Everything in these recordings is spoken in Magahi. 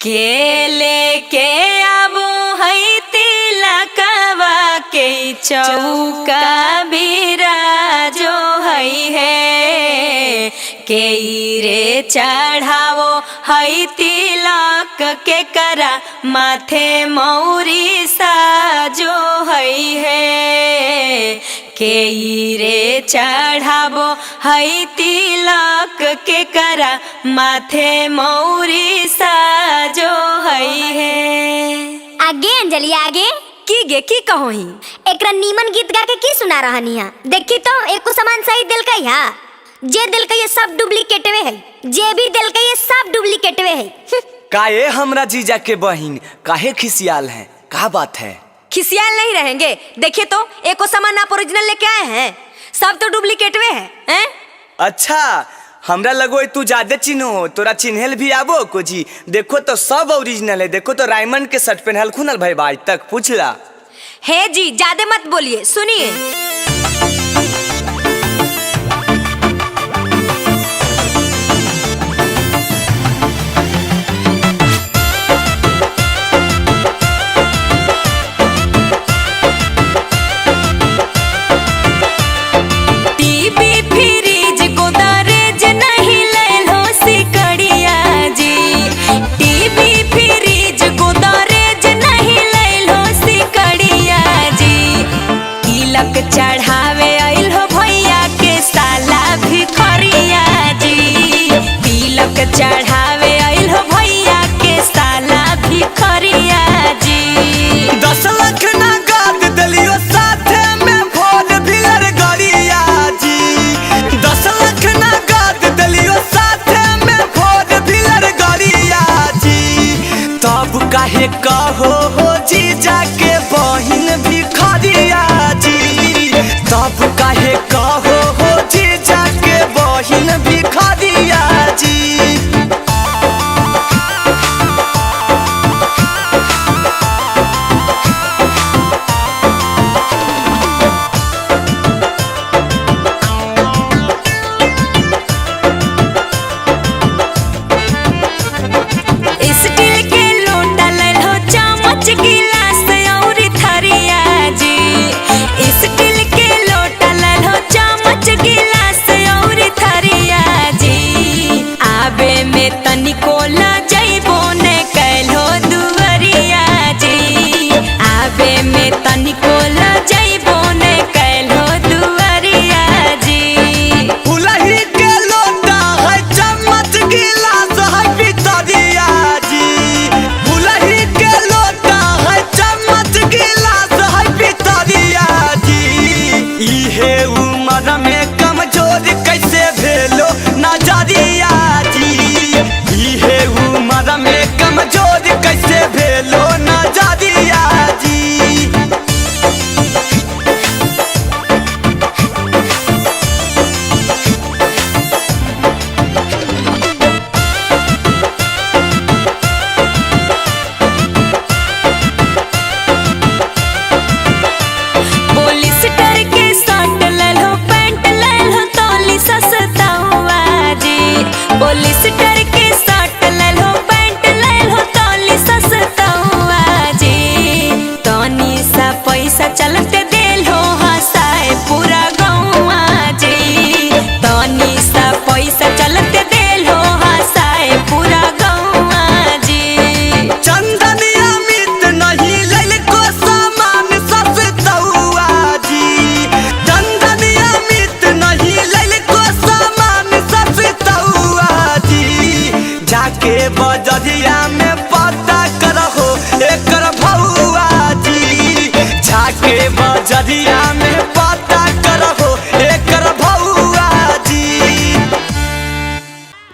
केले के आबो है तिलकवा के चौका बिराजो है हे के रे चढ़ावो है तिलक के करा माथे मौरी साजो है हे के रे चढ़ावो है तिलक के करा माथे मौरी साजो है हे। आगे अंजलि आगे। की गे की कहोही? एकरा नीमन गीत गा के की सुना रहनी है? देखी तो एको सामान सही दिलकै हा, जे दिलकै है सब डुप्लीकेटवे है, जे भी दिलकै है सब डुप्लीकेटवे है। काहे हमरा जीजा के बहिन काहे खिसियाल है, का बात है? खिसियाल नहीं रहेंगे, देखिए तो एको सामान आप ओरिजिनल लेके आए हैं, सब तो डुप्लीकेटवे है हैं? अच्छा हमरा लगो तू ज्यादा चिन्हो, तोरा चिन्हल भी आबो को जी। देखो तो सब ओरिजिनल है, देखो तो रायमंड के शर्ट पहनल खुनल भाई भाई तक पूछला। हे जी ज्यादा मत बोलिए, सुनिए। टीवी फ्रिज गोदरेज नहीं लैलो सिकड़िया जी, टीवी फ्रिज गोदरेज नहीं लैलो सिकड़िया जी, तिलक चढ़ावे आइल हो भैया के साला भिखरिया जी, तिलक चढ़ावे आइल हो भैया के साला भिखरिया जी। 10 लाख नगद दिलियो साथे में फोर व्हीलर गाड़िया जी, 10 लाख नगद दिलियो साथे में फोर व्हीलर गाड़िया जी, तब काहे कहो हो जीजा के बहिन भिखारिया जी, तब काहे कहो हो जीजा के बहिन भिखारिया जी। स्टील के लोटा लैलो चम्मच गिलास और थरिया जी, स्टील के लोटा लैलो चम्मच गिलास और थरिया जी, आबे में तनिको ल जइबो ने कैलो दुवरिया जी, आबे में तनिको ल जइबो ने कैलो दुवरिया जी। फुलही के लोटा है चम्मच गिलास है पितरिया जी, फुलही के लोटा है चम्मच गिलास है पितरिया जी, इहे उम्र में कमजोर कैसे भेलो नजरिया जी, इहे उम्र में कमजोर कैसे भेलो नजरिया जी। पोलिस्टर के शर्ट लैलो पैंट लैलो तोली सस्ता हुआ जी, पोलिस्टर के शर्ट लैलो पैंट लैलो तोली सस्ता हुआ जी, तनी सा पैसा चलते देलो हंसाए पूरा गौआ जी, तनी सा पैसा चलते देलो हंसाए पूरा गौआ जी। चंदन अमित नहीं ललको सामान सस्तौआ जी, चंदन अमित नहीं ललको सामान सस्तौआ जी, जाके बजरिया में पता करहो एकर भौआ जी, जाके बजरिया में पता करहो एकर भौआ जी।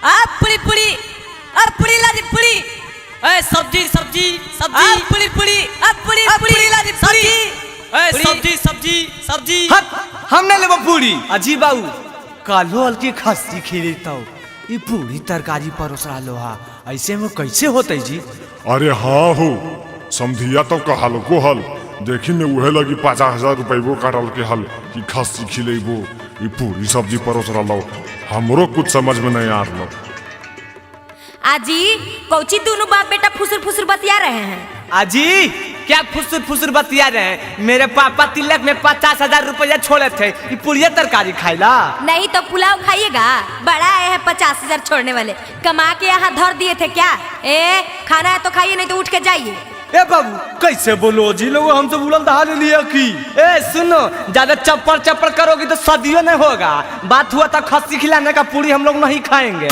आ पुड़ी पुड़ी आ पुड़ी लादी पुड़ी ए सब्जी सब्जी सब्जी आ पुड़ी पुड़ी आ पुड़ी आ पुड़ी लादी पुड़ी ए सब्जी सब्जी सब्जी। हट, हम नहीं लेबो पूरी। अजी बाबू कालो हल्की खस्सी खिलेता ई पूरी तरकारी परोस रहा हा, ऐसे में कैसे होते जी? अरे हाँ हो समधिया तो कहल को हल देखी में उहे लगी 50,000 रुपये काटल के हल कि खस्सी खिलेबो ई पूरी सब्जी परोस रहा, हमरो कुछ समझ में नहीं आ रहा। आजी कौची दोनों बाप बेटा फुसुर फुसुर बतिया रहे हैं? अजी क्या फुसुर फुसुर बतिया रहे हैं? मेरे पापा तिलक में 50,000 रुपया छोड़े थे, ये पुड़िया तरकारी खाइला। नहीं तो पुलाव खाइएगा। बड़ा आए है 50,000 छोड़ने वाले, कमा के यहाँ धर दिए थे क्या? ए खाना है तो खाइए, नहीं तो उठ के जाइए। ए बाबू कैसे बोलो जी लोग, हमसे बुलंद दहा ले लिया की। ए सुनो, ज्यादा चप्पड़ चप्पड़ करोगी तो सदियों नहीं होगा। बात हुआ था खस्सी खिलाने का, पूरी हम लोग नहीं खाएंगे।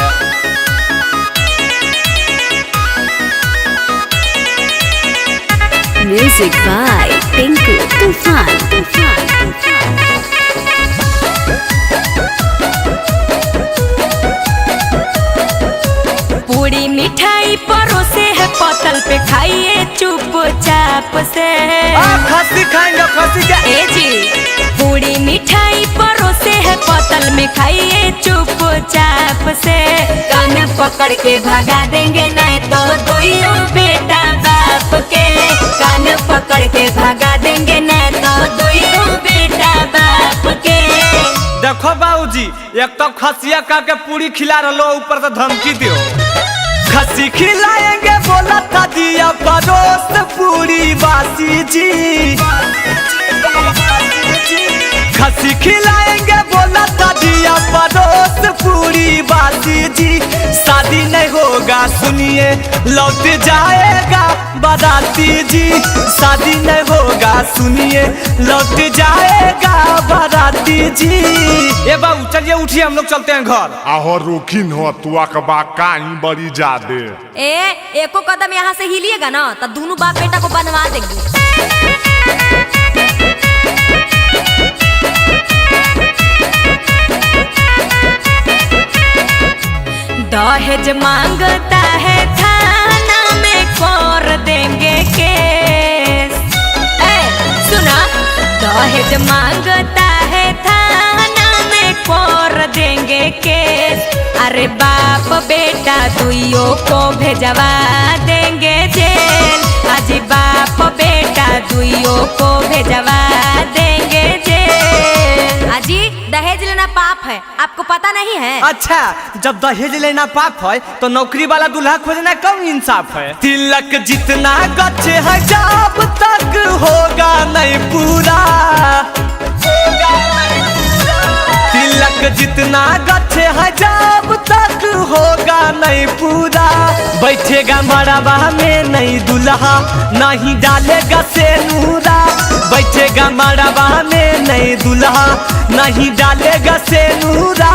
म्यूजिक बाय टिंकू तूफान। तूफान। पूरी मिठाई परोसे है पतल पे, खाइए चुपचाप से। खस्सी खाएंगे खस्सी क्या? ए जी पूरी मिठाई परोसे है पतल में, खाइए चुपचाप से। कान पकड़ के भगा देंगे नहीं तो दुइयो बेटा बाप के। कान पकड़ के भगा देंगे नहीं तो दुइयो बेटा बाप के। देखो बाबूजी, एक तो खसिया का के पूरी खिला रहो, ऊपर से धमकी दियो। खस्सी खिलाएंगे बोला था दिया परोस पूरी बासी जी। खस्सी खिलाएंगे बोला था दिया परोस पूरी बासी जी। शादी नहीं होगा सुनिए लौट जाएगा बाराती जी। शादी नहीं होगा सुनिए लौट जाएगा बाराती जी। ए बाबू चलिए उठिए, हम लोग चलते हैं घर। आहो रोकिन हो तुआ के बा काई बड़ी जादे। ए एको कदम यहाँ से हिलिएगा ना तो दोनों बाप बेटा को बनवा देंगे। दहेज मांगता है थाना में कर देंगे केस। ए सुना, दहेज मांगता है थाना में कर देंगे केस। अरे बाप बेटा दुइयों को भेजवा देंगे जेल। अजी बाप बेटा दुइयों को भेजवा देंगे जेल। अजी दहेज लेना पाप है, आपको पता नहीं है? अच्छा, जब दहेज लेना पाप है तो नौकरी वाला दूल्हा खोजना कम इंसाफ है। तिलक जितना गच्छ है जब तक होगा नहीं पूरा। तिलक जितना गच्छ है जब तक होगा नहीं पूरा। बैठेगा मड़वा में नहीं दूल्हा, नहीं डालेगा सेनुरा। बैठेगा मड़वा में नहीं दूल्हा, नहीं डालेगा सेनुरा।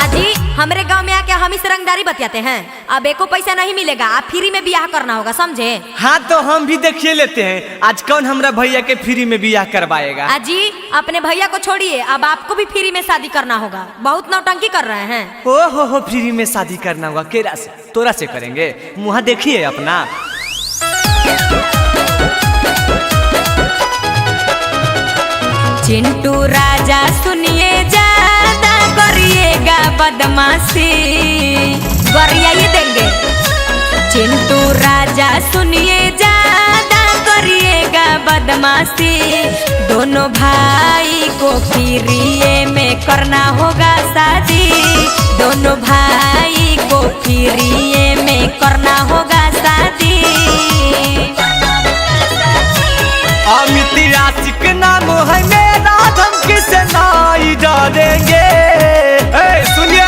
आजी हमरे गांव में आके हम इस रंगदारी बतियाते हैं। अब एको पैसा नहीं मिलेगा, आप फ्री में ब्याह करना होगा, समझे? हाँ तो हम भी देखिए लेते हैं आज कौन हमरा भैया के फ्री में ब्याह करवाएगा। आजी अपने भैया को छोड़िए, अब आपको भी फ्री में शादी करना होगा। बहुत नौटंकी कर रहे हैं। ओ हो फ्री में शादी करना होगा, केरा से तोरा से करेंगे। मुँह देखिए अपना। चिंटू राजा सुनिए, ज्यादा करिएगा बदमाशी, गरियाई देंगे। चिंटू राजा सुनिए, ज्यादा करिएगा बदमाशी, दोनों भाई को फ्रीए में करना होगा शादी। दोनों भाई को फ्रीए में करना होगा शादी। अमित आशिक नाम है मेरा, धमकी से नहीं डरेंगे। सुनिए,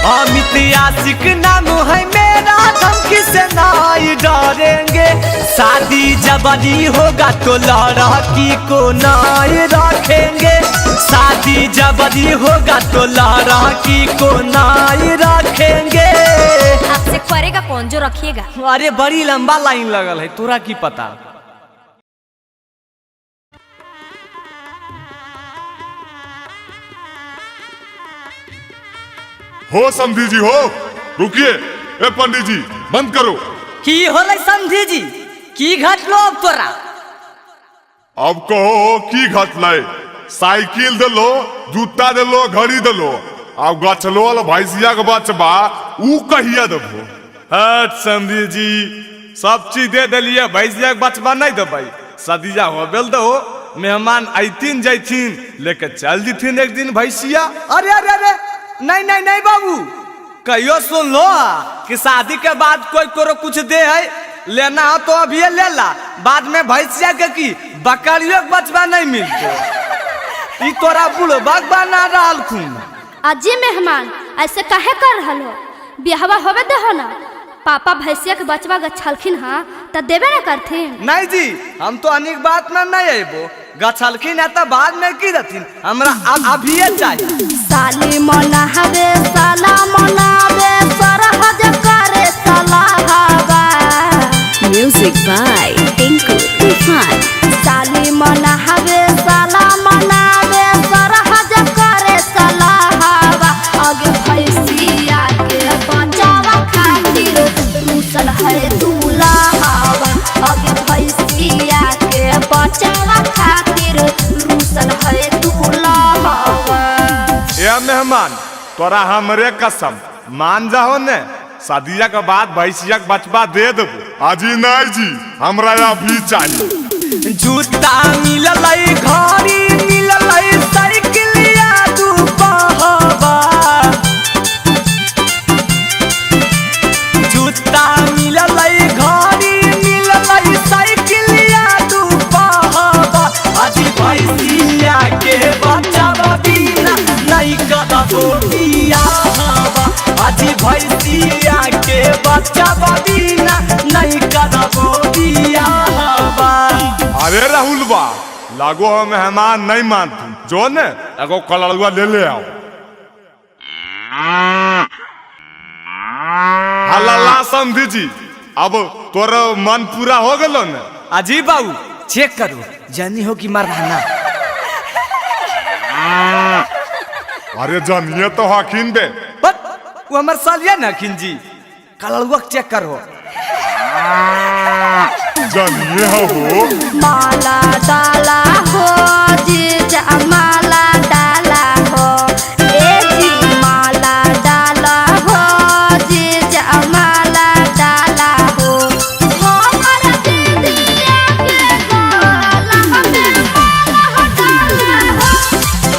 अमित आशिक नाम है मेरा, धमकी से नहीं डरेंगे। शादी जबरी होगा तो लड़की को नहीं रखेंगे। शादी जबरी होगा तो लड़की को नहीं रखेंगे। आपसे करेगा कौन जो रखिएगा? अरे बड़ी लंबा लाइन लगल है, तोरा की पता। हो समधी जी हो, रुकिए। ए पंडित जी बंद करो। की होलै समधी जी, की घटलो अब तोरा? अब कहो की घटलै? साइकिल देलो, जूता देलो, घड़ी देलो, अब गछलो वाला भैंसिया के बचबा ऊ कहिया देबो? हट समधी जी, सब चीज दे देलिए, भैंसिया के बचबा नहीं देबै। सदिया होबेल दहो, मेहमान अयथिन जैथिन, लेके चल जिथिन एक दिन भैंसिया। अरे अरे अरे नहीं नहीं नहीं बाबू, कहियो सुन लो कि शादी के बाद कोई कोरो कुछ दे है, लेना हो तो अभी ले ला, बाद में भैंसिया के की बकरियों के बचवा नहीं मिलते। ई तोरा बुढ़बा बना रहल खून। अजी मेहमान ऐसे काहे कर रहल हो? बिहवा होवे देहो ना, पापा भैंसिया के बचवा गछलखिन हाँ त देबे ना करथिन। नहीं जी, हम तो अनेक बात में नहीं अबो, गछलखिन है तो बाद में की देथिन, हमरा अभिये चाहिए। साली मनावे साला मनावे सरहज करे सलाहवा। म्यूजिक बाय टिंकू तूफान। साली मनावे साला मनावे सरहज करे सलाहवा। आगे भैंसिया के बचावा खातिर रूसल है दूल्हावा। आगे भैंसिया के बचावा खातिर रूसल है दूल्हावा। ए मेहमान तोरा हमरे कसम मान जाहो ने, शादिया के बाद भैंसिया के बचवा दे देबो। अजी नहीं जी, हमरा अभी चाहिए। जूता मिललै, घड़ी मिललै, साइकिलिया दू पहवा। जूता मिललै, घड़ी मिललै, साइकिलिया दू पहवा। अजी भैंसिया के बचावा बिना नहीं करबो बियाहवा। अजी भैंसिया के बचावा बिना नहीं करबो बियाहवा। अरे राहुल बा, लागो हम मेहमान नहीं मानती, जो ने एगो कलरुआ ले ले आओ। हल्ला समझी जी, अब तोर मन पूरा हो गलो ने? अजी बाबू चेक करो, जानी हो कि मर्दाना। अरे जानिए तो हकीन बे। बट वो हमार सालिया ना हकीन जी, कलरुआ चेक करो। जानिए हो माला डाला हो जीजा, माला डाला हो ए जी, माला डाला हो जीजा, माला डाला हो। हमर दीदिया के गला में माला डाला हो।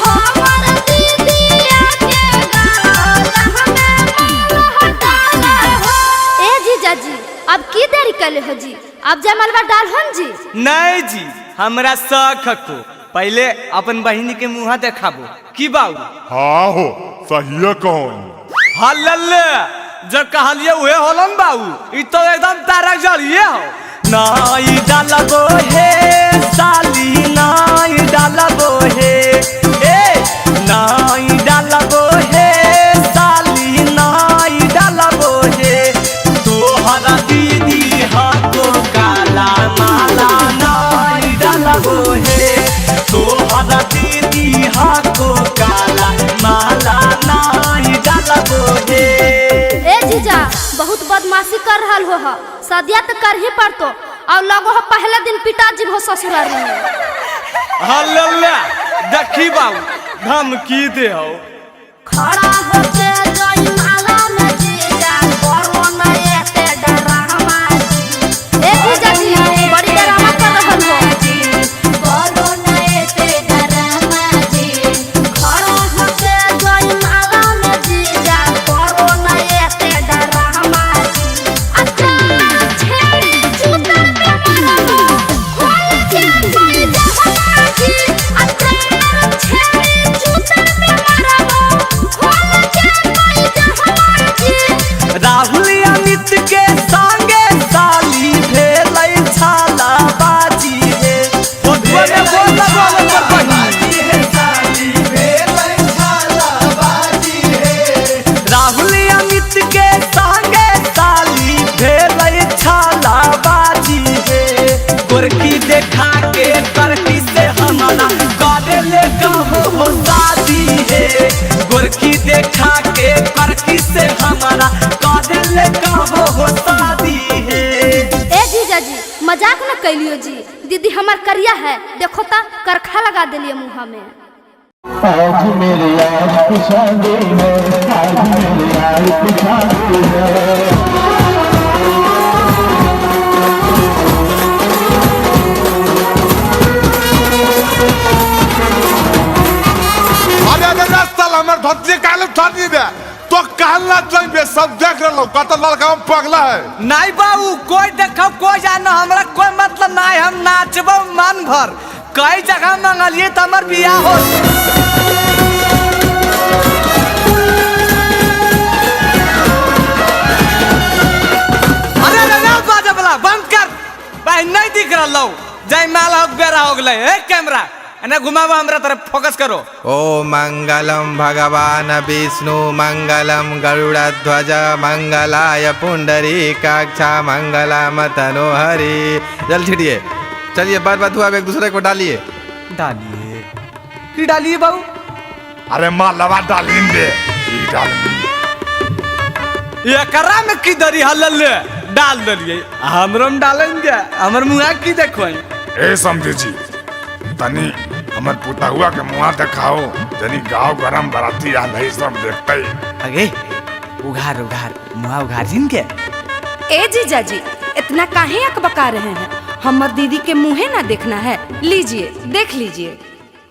हमर दीदिया के गला में माला डाला हो। ए जीजा जी अब की देरी कले हो जी, अब जयमालवा डाल होन जी? नहीं जी, हमरा शौक को पहले अपन बहिनी के मुँह देखाबो की बाबू? हाँ हो, सही कहो। हाँ लल्ले, जो कहलिए उहे होलन बाबू, ई तो एकदम तारा जलिए हो। नाई डालबो हे साली, नाई डालबो हे, ए नाई डालबो हे साली, नाई डालबो हे। तोहरा दीदी हाथो काला माला नाई डालबो हे। तोहरा दीदी हाथो काला माला नाई डालबो हे। ए जीजा बहुत बदमाशी कर रहल हो, सदिया तो कर ही पड़तो, और लगो हो पहले दिन पिताजी हो ससुराल में। हल्ला देखी बाबू धमकी दे हो। खड़ा होके जयमाला में जीजा करो न एते डरामा जी। ए जीजा जी बड़ी डरामा कर रहल हो। करो न एते डरामा जी। खड़ा होके जयमाला में जीजा करो न एते डरामा जी। अच्छा छेड़ी चूतर पे मारबो खोल के कोई जहना जी। अच्छा छेड़ी चूतर पे मारबो खोल के कोई जहना जी। राहुल अमित के संगे साली भेलै छाला बाजी हे। बोले बोला बोला बहिनी हे साली भेलै छाला बाजी हे। राहुल अमित के संगे साली भेलै छाला बाजी हे। गोरकी देखा के करकी से हमारा करे ले कहो हो शादी हे। गोरकी देखा के करकी से हमारा करे ले कहो हो शादी हे। ए जीजा जी मजाक न कैलियो जी, दीदी हमार करिया है, देखो ता करखा लगा देलिए मुँह में। आज मेरे यार की शादी है, आज मेरे यार की शादी है। अरे अरे साला हमर धोती काले उठा दे। तो कहला जाइबे, सब देख रहलो कत लड़का हम पगला है। नहीं बाबू, कोई देखो कोई जानो, हमरा कोई मतलब नहीं, हम नाचबो मन भर। कई जगह मंगलिए तो हमर बियाह हो। अरे अरे बाजा वाला बंद कर भाई, नहीं दिख रहा लो। जय माला हो बेरा हो गए। ए कैमरा एने घुमावा, हमरा तरफ फोकस करो। ओ मंगलम भगवान विष्णु मंगलम गरुड़ध्वज मंगलाय पुंडरीकाक्षा मंगलम तनोहरि। जल छिड़िए, चलिए बार बार हुआ, एक दूसरे को डालिए डालिए की डालिए बाबू। अरे माँ लवा डालिन दे, ई डालिन एकरा में की दरी हलल डाल दलिए, हमरो में डालेंगे, हमर मुआ की देखो। ए समझे जी, तनी हमर पुतहुआ के मुआ देखाओ, तनी गांव गरम बराती आल है सब देखते। अगे उघार उघार मुआ उघार जिन के। ए जीजा जी, इतना काहे अकबका रहे हैं? हमर दीदी के मुँहे ना देखना है, लीजिए देख लीजिए।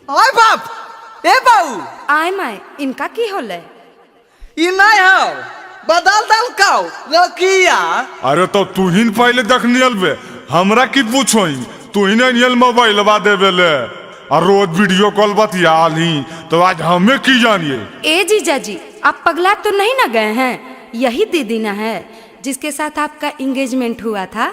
ओए बाप, ए बाऊ आय my, इनका की होले? ई नहीं हो, बदल दल काओ रकिया। अरे तो तू ही पहले देखनियल बे, हमरा की पूछोई? तू ही नहीं मोबाइल बा देवे ले और रोज वीडियो कॉल बतियाली, तो आज हमें की जानिए? ए जीजा जी, आप पगला तो नहीं ना गए हैं? यही दीदी ना है जिसके साथ आपका एंगेजमेंट हुआ था।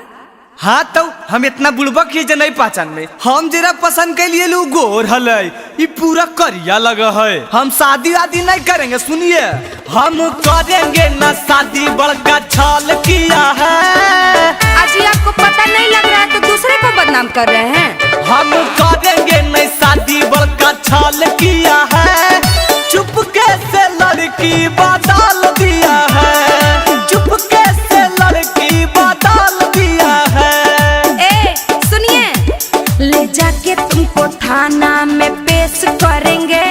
हाँ तो हम इतना बुड़बक ही जे नहीं पहचान में। हम जरा पसंद के लिए लू गोर हलै, ई पूरा करिया लगा है। हम शादी वादी नहीं करेंगे, सुनिए, हम करेंगे ना शादी, बड़का छल किया है। अजी आपको पता नहीं लग रहा है तो दूसरे को बदनाम कर रहे हैं। हम करेंगे नहीं शादी, बड़का छल किया है, चुपके से लड़की बदल दिया है, चुपके से लड़की बदल दिया है। ए सुनिए, ले जाके तुमको थाना में पेश करेंगे,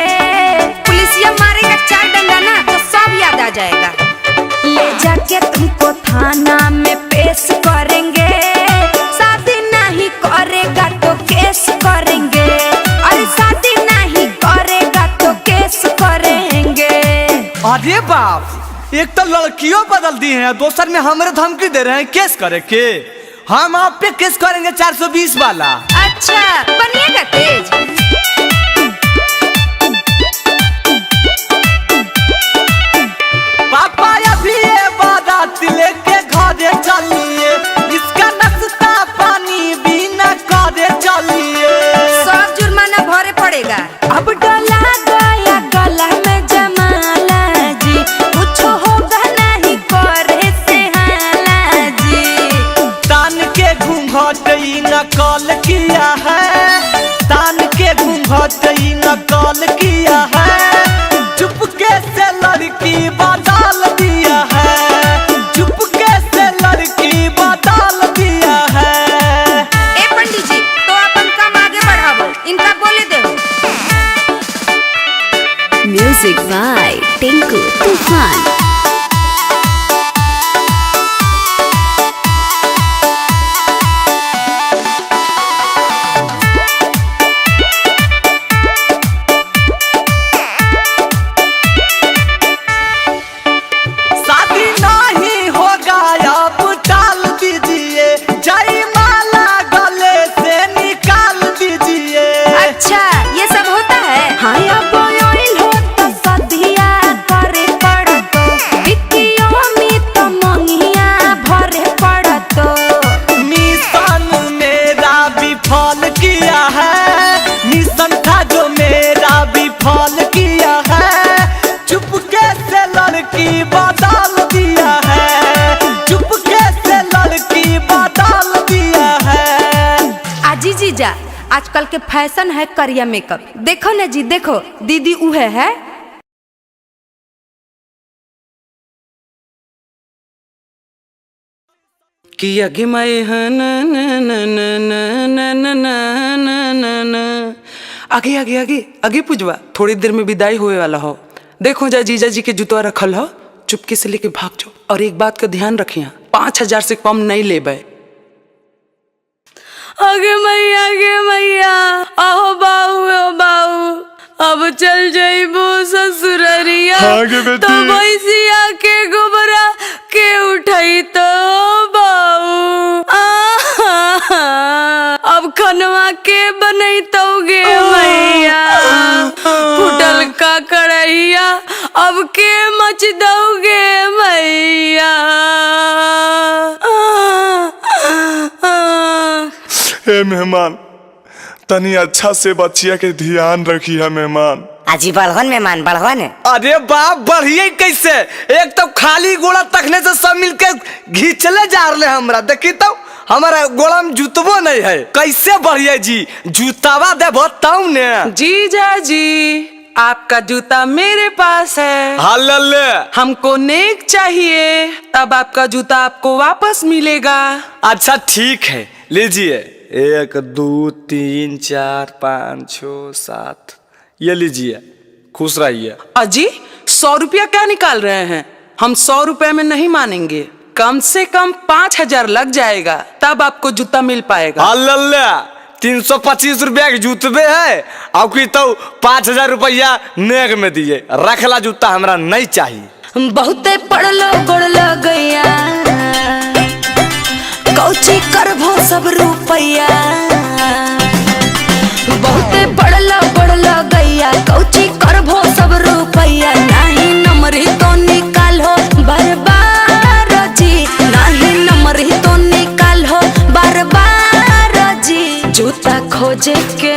पुलिसिया मारेगा 4 डंडा ना तो सब याद आ जाएगा। ले जाके तुमको थाना में पेश करेंगे, शादी नहीं करेगा तो केस करेंगे। अरे शादी नहीं करेगा तो केस करेंगे। अरे बाप, एक तो लड़कियों बदल दी है, दोसर में हमरे धमकी दे रहे हैं केस करे के। हम आप पे केस करेंगे 420 वाला। अच्छा बनिएगा तेज। पापा अभी ये बारात लेके घरे चलिए, इसका नाश्ता पानी बिना करे चलिए, सब जुर्माना भरे पड़ेगा। अब डला गया गला में जमाला जी, कुछ होगा नहीं करे से हाला जी। तान के घूंघट ई नकल किया है, तान के घूंघट ई नकल किया है, चुपके से लड़की बदल दिया है, चुपके से लड़की बदल दिया है। ए पंडित जी, तो अपन काम आगे बढ़ाओ, इनका बोले दो। म्यूजिक बाय टिंकू तूफान। शादी नहीं होगा अब टाल दीजिए, जय माला गले से निकाल दीजिए। अच्छा ये सब होता है? हाँ अब ऑयल हो तो सदिया करे पड़तो, बिकियो में तो मंगिया भरे पड़तो। मिशन मेरा विफल किया है, मिशन था जो मेरा विफल किया है, चुपके से लड़की बदल दिया है, चुपके से लड़की बदल दिया है। आजी जीजा, आजकल के फैशन है करिया मेकअप। देखो ना जी, देखो दीदी उहे है। कि अगे मैं न न न न न न न न न न आगे आगे आगे आगे पुजवा, थोड़ी देर में विदाई होए वाला हो। देखो जा जीजा जी के जुतवा रखल हो, चुपके से लेके भाग जाओ। और एक बात का ध्यान रखिया, 5000 से कम नहीं लेबे। आगे मैया, आगे मैया, आहो बाऊ, ओ बाऊ, अब चल जाइबो ससुररिया हाँ गे बेटी। तो भैंसिया के गोबरा के उठाई तो बाऊ। अब खनवा के बनैतौगे मैया, फुटल का कढ़ैया अब के मच दौगे मैया। हे मेहमान, तनी अच्छा से बच्चिया के ध्यान रखी है मेहमान। अजी बढ़वन मेहमान बढ़वन। अरे बाप बढ़िए कैसे, एक तो खाली गोड़ा तखने से सब मिलके घिंचले जा रहे हमरा। देखी तो हमारा गोड़ा में जूतबो नहीं है, कैसे बढ़िए जी? जूतावा देबो तब ने। जीजा जी आपका जूता मेरे पास है। हाँ ले। हमको नेक चाहिए, तब आपका जूता आपको वापस मिलेगा। अच्छा ठीक है लीजिए, 1 2 3 4 5 6 7, ये लीजिए, खुश रहिए। अजी 100 रुपया क्या निकाल रहे हैं? हम 100 रुपये में नहीं मानेंगे, कम से कम 5000 लग जाएगा, तब आपको जूता मिल पाएगा। हाँ लल्ला 325 रुपया के जूतबे है, आपकी तो 5000 रुपया नेक में दिए। रखला जूता हमरा नहीं चाहिए। बहुते पढ़लो गोड़ लगैया, कौची करभो सब रुपैया। बहुते पढ़लो गोड़ लगैया, कौची करभो सब रुपैया। नाही नमरी तो निकालो बार बार जी, नाही नमरी तो निकालो बार बार जी। जूता खोजे के,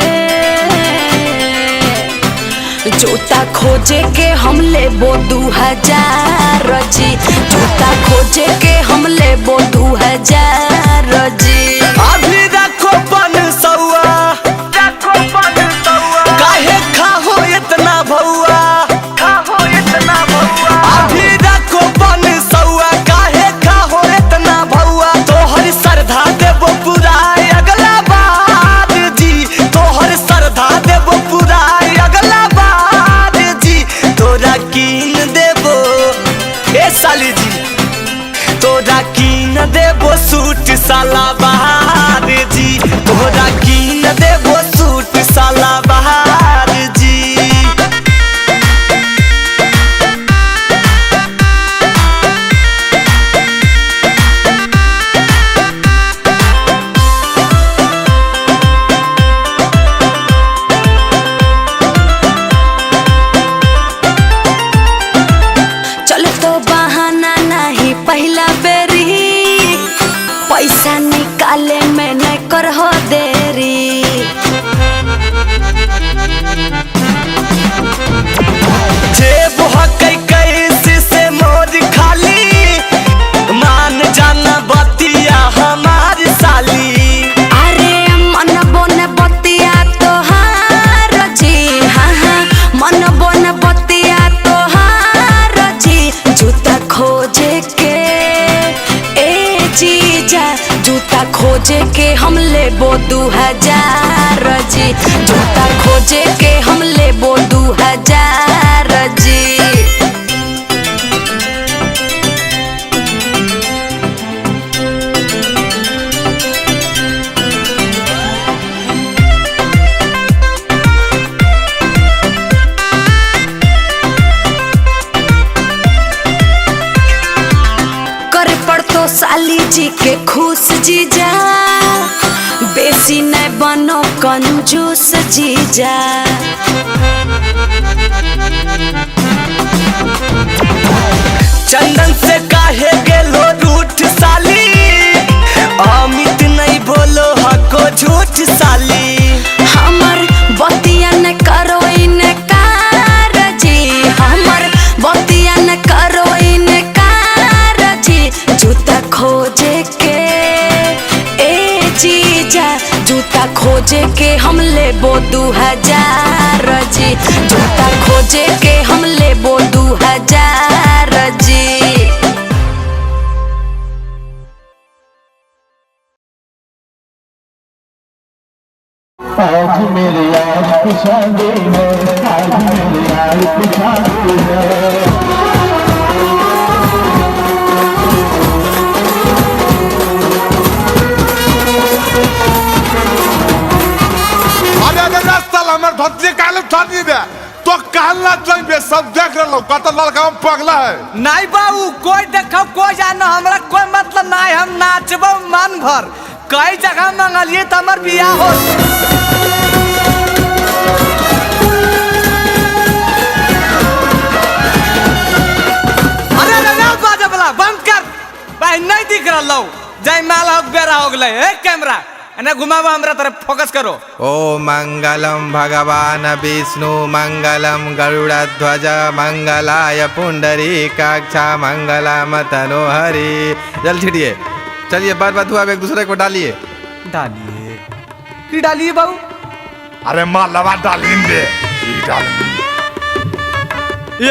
जूता खोजे के हम लेबो 2000 जी। जूता खोजे के हम लेबो 2000 जी। अभी रखो 500, रखो 500, काहे खाहो इतना भौआ, खाहो इतना भौआ। अभी रखो 500, काहे खाहो इतना भौआ। तोहर सरधा देबो पूरा अगला बार जी, तोहर सरधा देबो पूरा अगला बार जी। तोरा कीन देबो ए साली जी, तोरा कीन देबो सूट साला बहार जी, तोरा कीन देबो सूट साला बहार जी। चल तो बहाना नहीं पहला बेरी, पैसा निकाले में नहीं करहो देरी। जेब हकै कैसे से मोर खाली, मान जाना बतिया हमार साली। अरे मन बोन बतिया तोहार जी, हाँ हाँ मन बोन बतिया तोहार जी। जूता खोजे के ए जीजा, जूता खोजे के हम लेबो 2000 जी। जूता खोजे के हम लेबो 2000 जी। कर पड़तो साली जी के खुश जीजा, बेसी नहीं बनो कंजूस जीजा। चंदन से काहे गेलो रूठ साली, अमित नहीं बोलो हको झूठ साली। हमर बतिया न करो इनकार जी, हमर बतिया न करो इनकार जी। जूता खोजे के ए जीजा, जूता खोजे के हम लेबो 2000 जी। जूता खोजे के हम लेबो 2000 जी। आज मेरे यार की शादी है, आज मेरे यार की शादी है। अरे अरे रास्ता हमर धोती काले उठा दिए दे तो कहला जाइबे सब देख रहलो कत लड़का हम पगला है। नहीं बाबू कोई देखो कोई जानो हमरा कोई मतलब नहीं, हम नाचबो मन भर। कई जगह मंगलिए तो हमर बियाह हो। अरे रे बाजा वाला बंद कर भाई, नहीं दिख रहा लो जय माला हो बेरा हो गले। ए कैमरा अने घुमावा हमरा तरफ फोकस करो। ओ मंगलम भगवान विष्णु मंगलम गरुड़ध्वज मंगलाय पुंडरीकाक्ष मंगलम तनोहरि। जल छिड़िए, चलिए बार बार हुआ एक दूसरे को डालिए। डालिए की डालिए बाबू? अरे माँ लवा डालिन दे की डाल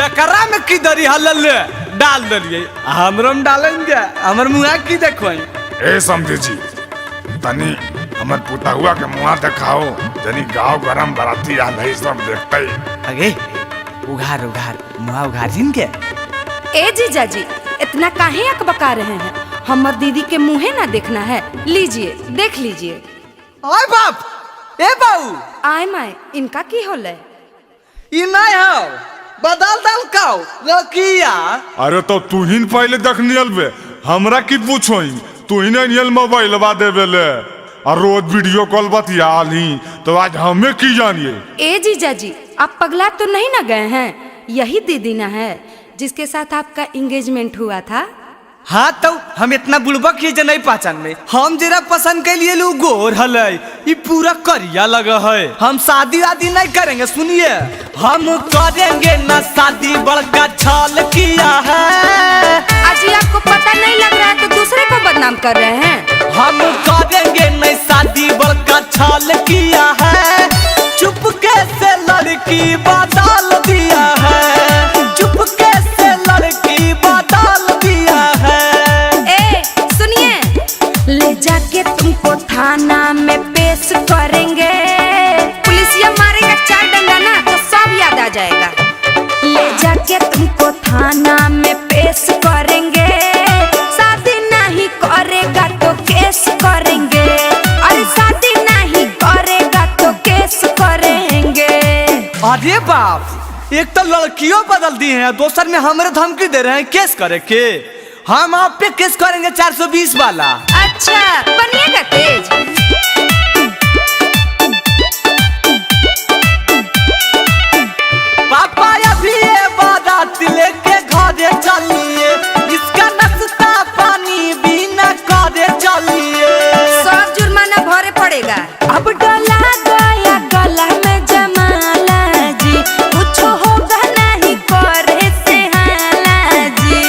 एकरा में की दरी हलल डाल दलिए, हमरो में डालेंगे हमर मुआ की देखो। ए समझे जी तनी हमर पुतहुआ के मुआ देखाओ, जनी गांव गरम बराती आल है सब देखते। अगे उघार उघार मुआ उघार जिन के। ए जीजा जी इतना काहे अकबका रहे हैं, हमर दीदी के मुँहे ना देखना है, लीजिए देख लीजिए। आय बाप ए बाऊ आय my इनका की होले? ई नहीं हो बदल दल काओ लकिया। अरे तो तू ही पहले देखनी अलबे, हमरा की पूछोई? तू ही नहीं मोबाइल बा देवे ले और रोज वीडियो कॉल बतियाली, तो आज हमें की जानिए? ए जीजा जी आप पगला तो नहीं ना गए हैं, यही दीदी ना है जिसके साथ आपका एंगेजमेंट हुआ था। हाँ तो हम इतना बुड़बक ही जे नहीं पहचान में, हम जरा पसंद के लिए लोग गोर हले ई पूरा करिया लगा है। हम शादी वादी नहीं करेंगे, सुनिए हम करेंगे ना शादी, बड़का छल किया है। अजी आपको पता नहीं लग रहा है तो दूसरे को बदनाम कर रहे हैं। हम करेंगे नहीं शादी, बड़का छल किया है, चुपके से लड़की बदल दिया है, चुपके से लड़की बदल दिया है। ए सुनिए, ले जाके तुमको थाना में पेश करेंगे, पुलिसिया मारेगा चार डंडा ना तो सब याद आ जाएगा। ले जाके तुमको थाना में पेश करेंगे, शादी नहीं करेगा तो केस करेंगे, अरे शादी नहीं करेगा तो केस करेंगे। अरे बाप, एक तो लड़कियों बदल दी है, दोसर में हमरे धमकी दे रहे हैं केस करे के। हम आप पे केस करेंगे 420 वाला। अच्छा बनिएगा तेज। पापा अभी ये बारात लेके घरे चलिए, इसका नाश्ता पानी बिना करे चलिए, सब जुर्माना भरे पड़ेगा। अब डला गया गला में जमाला जी, कुछ होगा नहीं करे से हाला जी।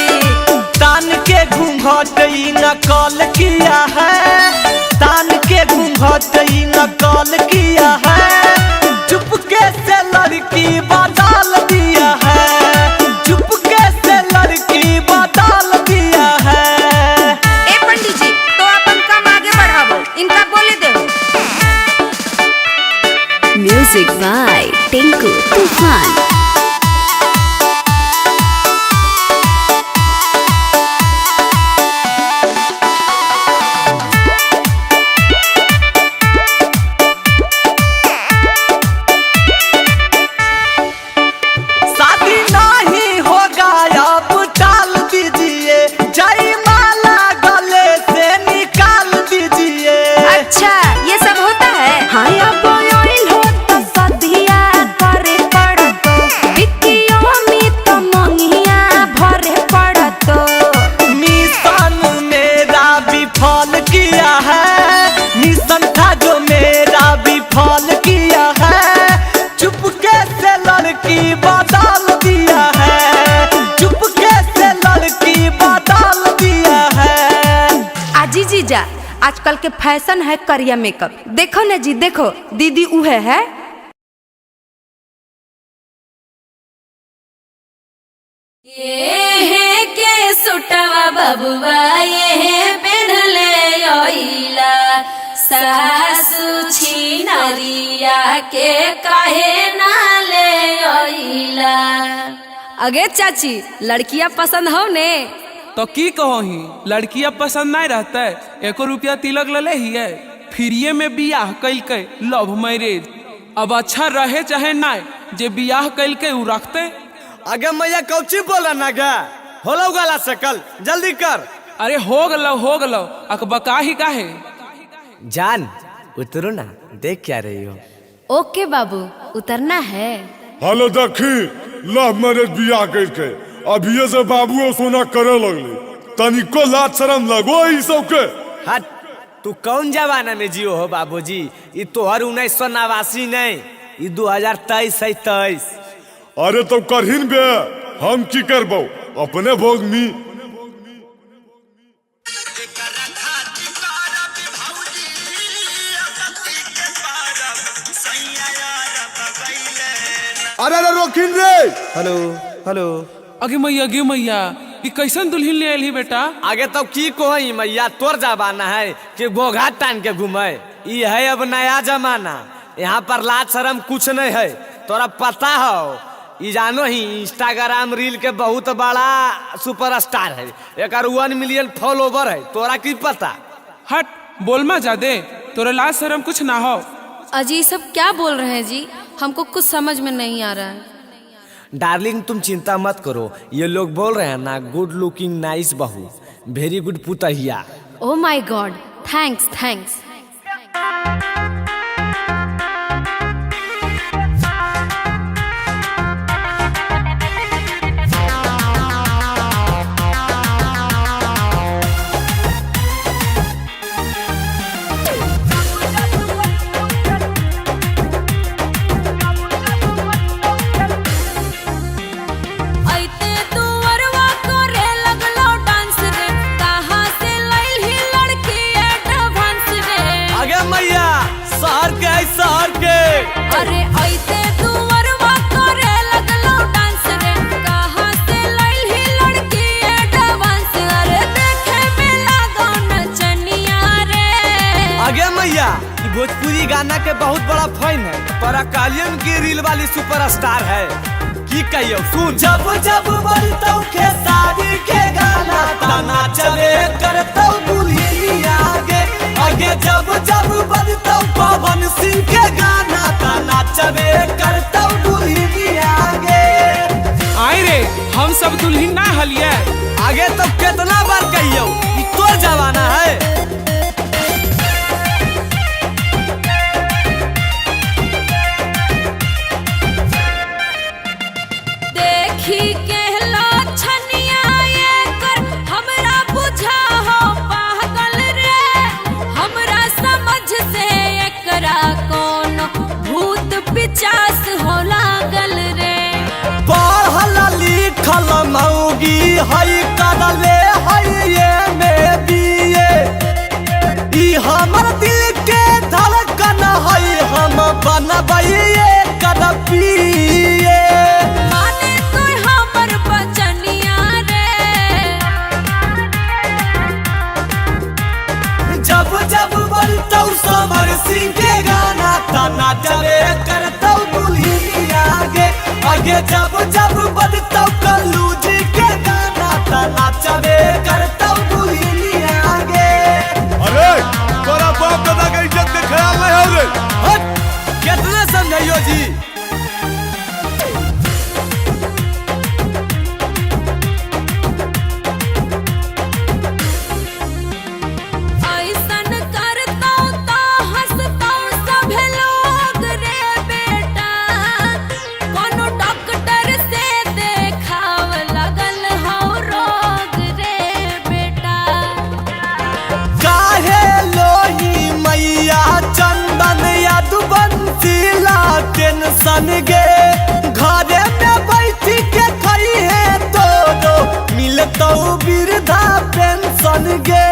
तान के घूंघट ई नकल किया है, तान के घूंघट ई नकल किया है, चुपके से लड़की बदल दिया है, चुपके से लड़की बदल दिया है। ए पंडित जी तो अपन काम आगे बढ़ावो, इनका बोले दो। म्यूजिक बाय टिंकू तूफान। शादी नहीं होगा अब टाल दीजिए, जय माला गले से निकाल दीजिए। अच्छा ये सब होता है? हाँ अब ऑयल हो तो सदिया करे पड़तो, बिकियो में तो मंगिया भरे पड़तो। मिशन मेरा विफल किया है, मिशन था जो मेरा विफल किया है, चुपके से लड़की बदल दिया है, चुपके से लड़की बदल दिया है। आजी जीजा आजकल के फैशन है करिया मेकअप, देखो ना जी देखो दीदी उहे है। ये के सुटवा बबुआ ये पेन्हले ओइला, सासु छिनरिया के काहे ना ले ओइला। अगे चाची लड़कियां पसंद हो ने? तो की कहो ही लड़कियां पसंद नहीं रहता है, एको रुपया तिलक ले ही है, फ्रीये में बियाह कैल के लव मैरिज। अब अच्छा रहे चाहे ना, जे बियाह कैल के उ रखते। अगे मैया कौची बोला ना गा, होलो गला सकल जल्दी कर। अरे हो गलो हो गलो, अकबका ही काहे। जान उतरो ना, देख क्या रही हो। ओके बाबू, उतरना है। हेलो देखी, लव मैरिज बियाह करके अभिये से बाबू सोना करे लगले, तनिको लाज शरम लगो ई सब के। हट, तू कौन जमाना में जियो हो बाबूजी, ई तोहर 1989 नहीं, ई 2023 है 23। अरे तो करहिन बे, हम की करबो अपने भोग मी। अरे अरे रोकिन रे। हेलो हेलो। अगे मैया अगे मैया, ई कैसन दुल्हन ले आइल बेटा। आगे तो की कोई मैया, तोर जमाना है कि गोघा टान के घूमे, ई है अब नया जमाना, यहाँ पर लाज शरम कुछ नहीं है। तोरा पता हो, ई जानो ही इंस्टाग्राम रील के बहुत बड़ा सुपरस्टार है, एक 1 मिलियन फॉलोवर है, तोरा की पता। हट बोल मा जादे, तोरा लाज शरम कुछ ना हो। अजी सब क्या बोल रहे हैं जी, हमको कुछ समझ में नहीं आ रहा है। डार्लिंग तुम चिंता मत करो, ये लोग बोल रहे हैं ना गुड लुकिंग नाइस बहू, वेरी गुड पुतहिया। Oh my god, thanks thanks. अरे ऐते दुवरवा करे लगलो डांस रे, कहां से लाइल ही लड़की एडवांस। अरे देखे में लागो नचनिया रे। अगे मैया, भोजपुरी गाना के बहुत बड़ा फैन है, पर अकालियन की रील वाली सुपरस्टार है, की कहियो सुन। जब जब बजतौ खेसारी के गाना, ताना चले करतौ दुल्हनिया गे। आगे जब जब बजतौ पवन सिंह के गाना, ताना चले करतौ दुल्हनिया गे। आए रे, हम सब दुल्हन ना हलिए। आगे तो कितना बार कहियो, ई तोर जमाना है। देखी के लछनिया एकर हमरा बुझा हो पागल रे, हमरा समझ से एकरा कोनो भूत पिचास हो लागल रे। पढ़ल लिखल मौगी हई करले हई एम बीए, ई हमर दिल के धड़कन हई, हम बनबै एकर पिए। जब जब बजतौ समर सिंह के गाना, ताना चले करतौ दुल्हनिया गे। आगे जब जब बजतौ कल्लू जी के गाना, ताना चले करतौ दुल्हनिया गे। अरे तोरा बाप दादा के इज्जत के ख्याल नहीं हो रे। हट, कितना समझाइयो जी। टेंशन गे घरे में बैठ के खाई है तो दो मिलतौ वृद्धा पेंशन गे।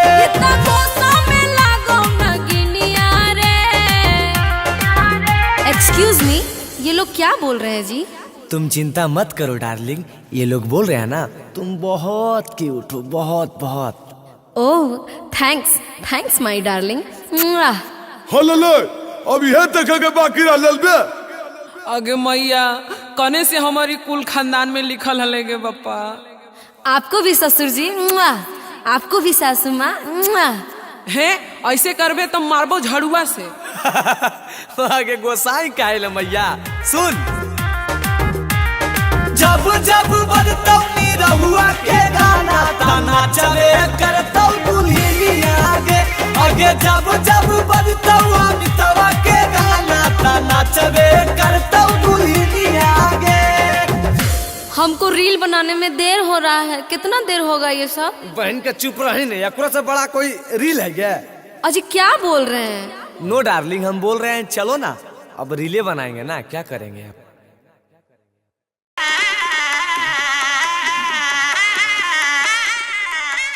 एक्सक्यूज मी, ये लोग क्या बोल रहे हैं जी? तुम चिंता मत करो डार्लिंग, ये लोग बोल रहे हैं ना तुम बहुत क्यूट हो, बहुत बहुत। Oh thanks thanks my darling. Hello ले, अब यह देखे के बाकी रह बे। अगे मैया, कने से हमारी कुल खानदान में लिखल हले गे बापा। आपको भी ससुर जी, आपको भी सासू माँ। हे ऐसे करबे तो मारबो झड़ुआ से। आगे गोसाई काहे मैया सुन। जब जब बजतौ निरहुआ के गाना ताना चले करतौ दुल्हनिया आगे। आगे जब जब बजतौ अमितवा के गाना ताना चले करतौ दुल्हनिया आगे। हमको रील बनाने में देर हो रहा है, कितना देर होगा ये सब? बहन के चुप रही नहीं, एकरा से बड़ा कोई रील है क्या? अजी क्या बोल रहे हैं? नो डार्लिंग, हम बोल रहे हैं चलो ना अब रीले बनाएंगे ना, क्या करेंगे अब।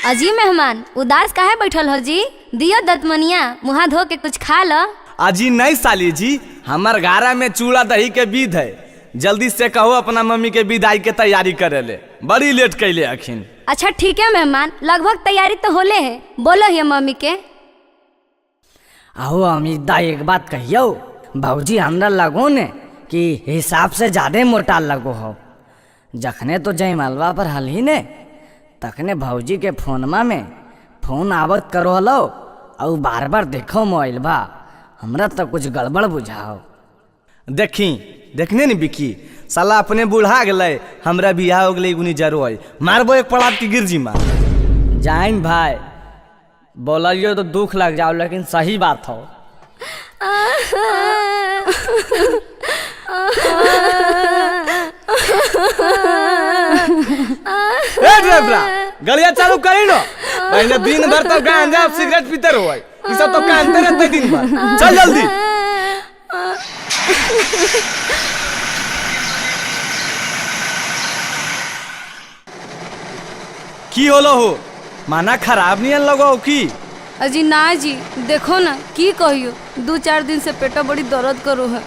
अजी मेहमान उदास काहे बैठल हो जी? दियो दतमनिया, मुहा धो के कुछ खा लो। अजी नहीं साली जी, हमार गारा में चूड़ा दही के विध है, जल्दी से कहो अपना मम्मी के विदाई के तैयारी करे ले, बड़ी लेट कैले अखिन। अच्छा ठीक है मेहमान, लगभग तैयारी तो होले है, बोलो ये मम्मी के। आओ अमित दा एक बात कहियो भौजी, हमरा लगो ने कि हिसाब से ज्यादा मोटा लगो हो। जखने तो जयमालवा पर हलही ने तखने भौजी के फोनमा में फोन आवत करो हलो और बार बार देखो मोबाइल बा, हमरा तो कुछ गड़बड़ बुझाओ। देखी देखने नी बिकी साला अपने बूढ़ा गए, हमरा बियाह हो गए गुनी जरो है, मारबो एक पड़ाव की गिरजी मार। जाइन भाई बोलियो तो दुख लग जाओ, लेकिन सही बात हो। ए ड्राइवरा गलिया चालू करी नो, पहले दिन भर तो गांजा सिगरेट पीते रहो, ये सब तो कानते रहते दिन भर, चल जल्दी। की होलो हो, माना खराब नहीं लगो की? अजी ना जी, देखो ना की कहियो, 2-4 दिन से पेटा बड़ी दर्द करो है।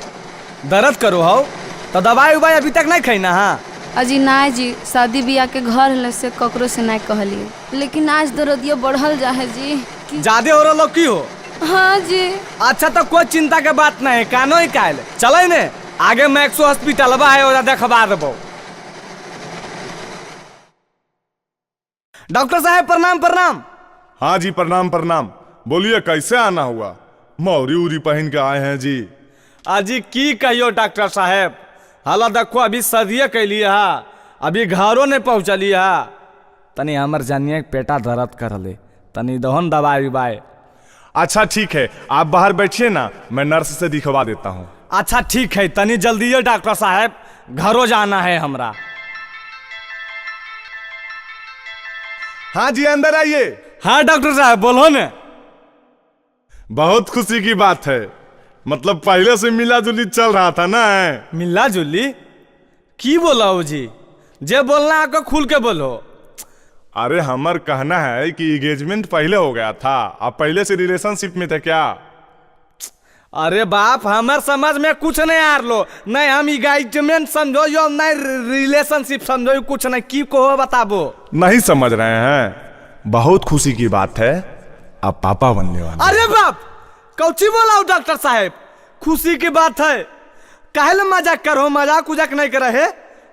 दर्द करो हो तो दवाई उवाई अभी तक नहीं खाई ना? हाँ अजी ना जी, शादी ब्याह के घर हल से ककरो से नहीं कहलिए, लेकिन आज दर्दिया बढ़ल जा है जी। ज्यादा हो रहा की हो? हाँ जी। अच्छा तो कोई चिंता के बात नहीं, कानो ही कायल चले ने आगे मैक्सो हॉस्पिटल है और देखवा देबो। डॉक्टर साहब प्रणाम प्रणाम। हाँ जी प्रणाम प्रणाम, बोलिए कैसे आना हुआ? मौरी उरी पहन के आए हैं जी। अजी की कहियो डॉक्टर साहब, हाला देखो अभी सदिये कैलिए हा, अभी घरों नहीं पहुँचलिए हा, तनी हमर जानिए पेटा दर्द कर ले, तनी दहन दवाई उवाई। अच्छा ठीक है, आप बाहर बैठिए ना, मैं नर्स से दिखवा देता हूँ। अच्छा ठीक है, तनी जल्दी है डॉक्टर साहब, घरों जाना है हमरा। हाँ जी अंदर आइए। हाँ डॉक्टर साहब बोलो ना। बहुत खुशी की बात है, मतलब पहले से मिला जुली चल रहा था ना? मिला जुली की बोला हो जी, जे बोलना आपको खुल के बोलो। अरे हमार कहना है कि एंगेजमेंट पहले हो गया था, आप पहले से रिलेशनशिप में थे क्या? अरे बाप, हमार समझ में कुछ नहीं आ लो, नहीं हम एंगेजमेंट समझो यो नहीं रिलेशनशिप समझो, कुछ नहीं की को बताबो। नहीं समझ रहे हैं, बहुत खुशी की बात है, आप पापा बनने वाले। अरे बाप कौची बोला डॉक्टर साहब, खुशी की बात है, काहे मजाक करो, मजाक उजाक नहीं करे है,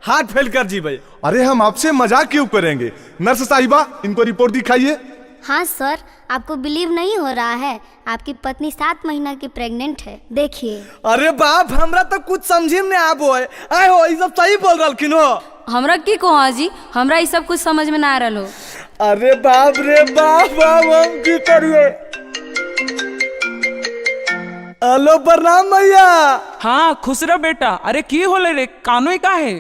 हाथ फेल कर जी भाई। अरे हम आपसे मजाक क्यों करेंगे? नर्स साहिबा इनको रिपोर्ट दिखाइए। हाँ सर, आपको बिलीव नहीं हो रहा है, आपकी पत्नी 7 महीना की प्रेग्नेंट है, देखिए। अरे बाप, हमरा तो कुछ समझी में आबो है, आए हो ये सब सही बोल रहा हो? हमरा की कहो जी, हमरा ये सब कुछ समझ में ना आ रहा हो। अरे बाप रे बाप, हम की करिए? हेलो प्रणाम भैया। हाँ खुश रहो बेटा। अरे की होले रे, कानो ही काहे?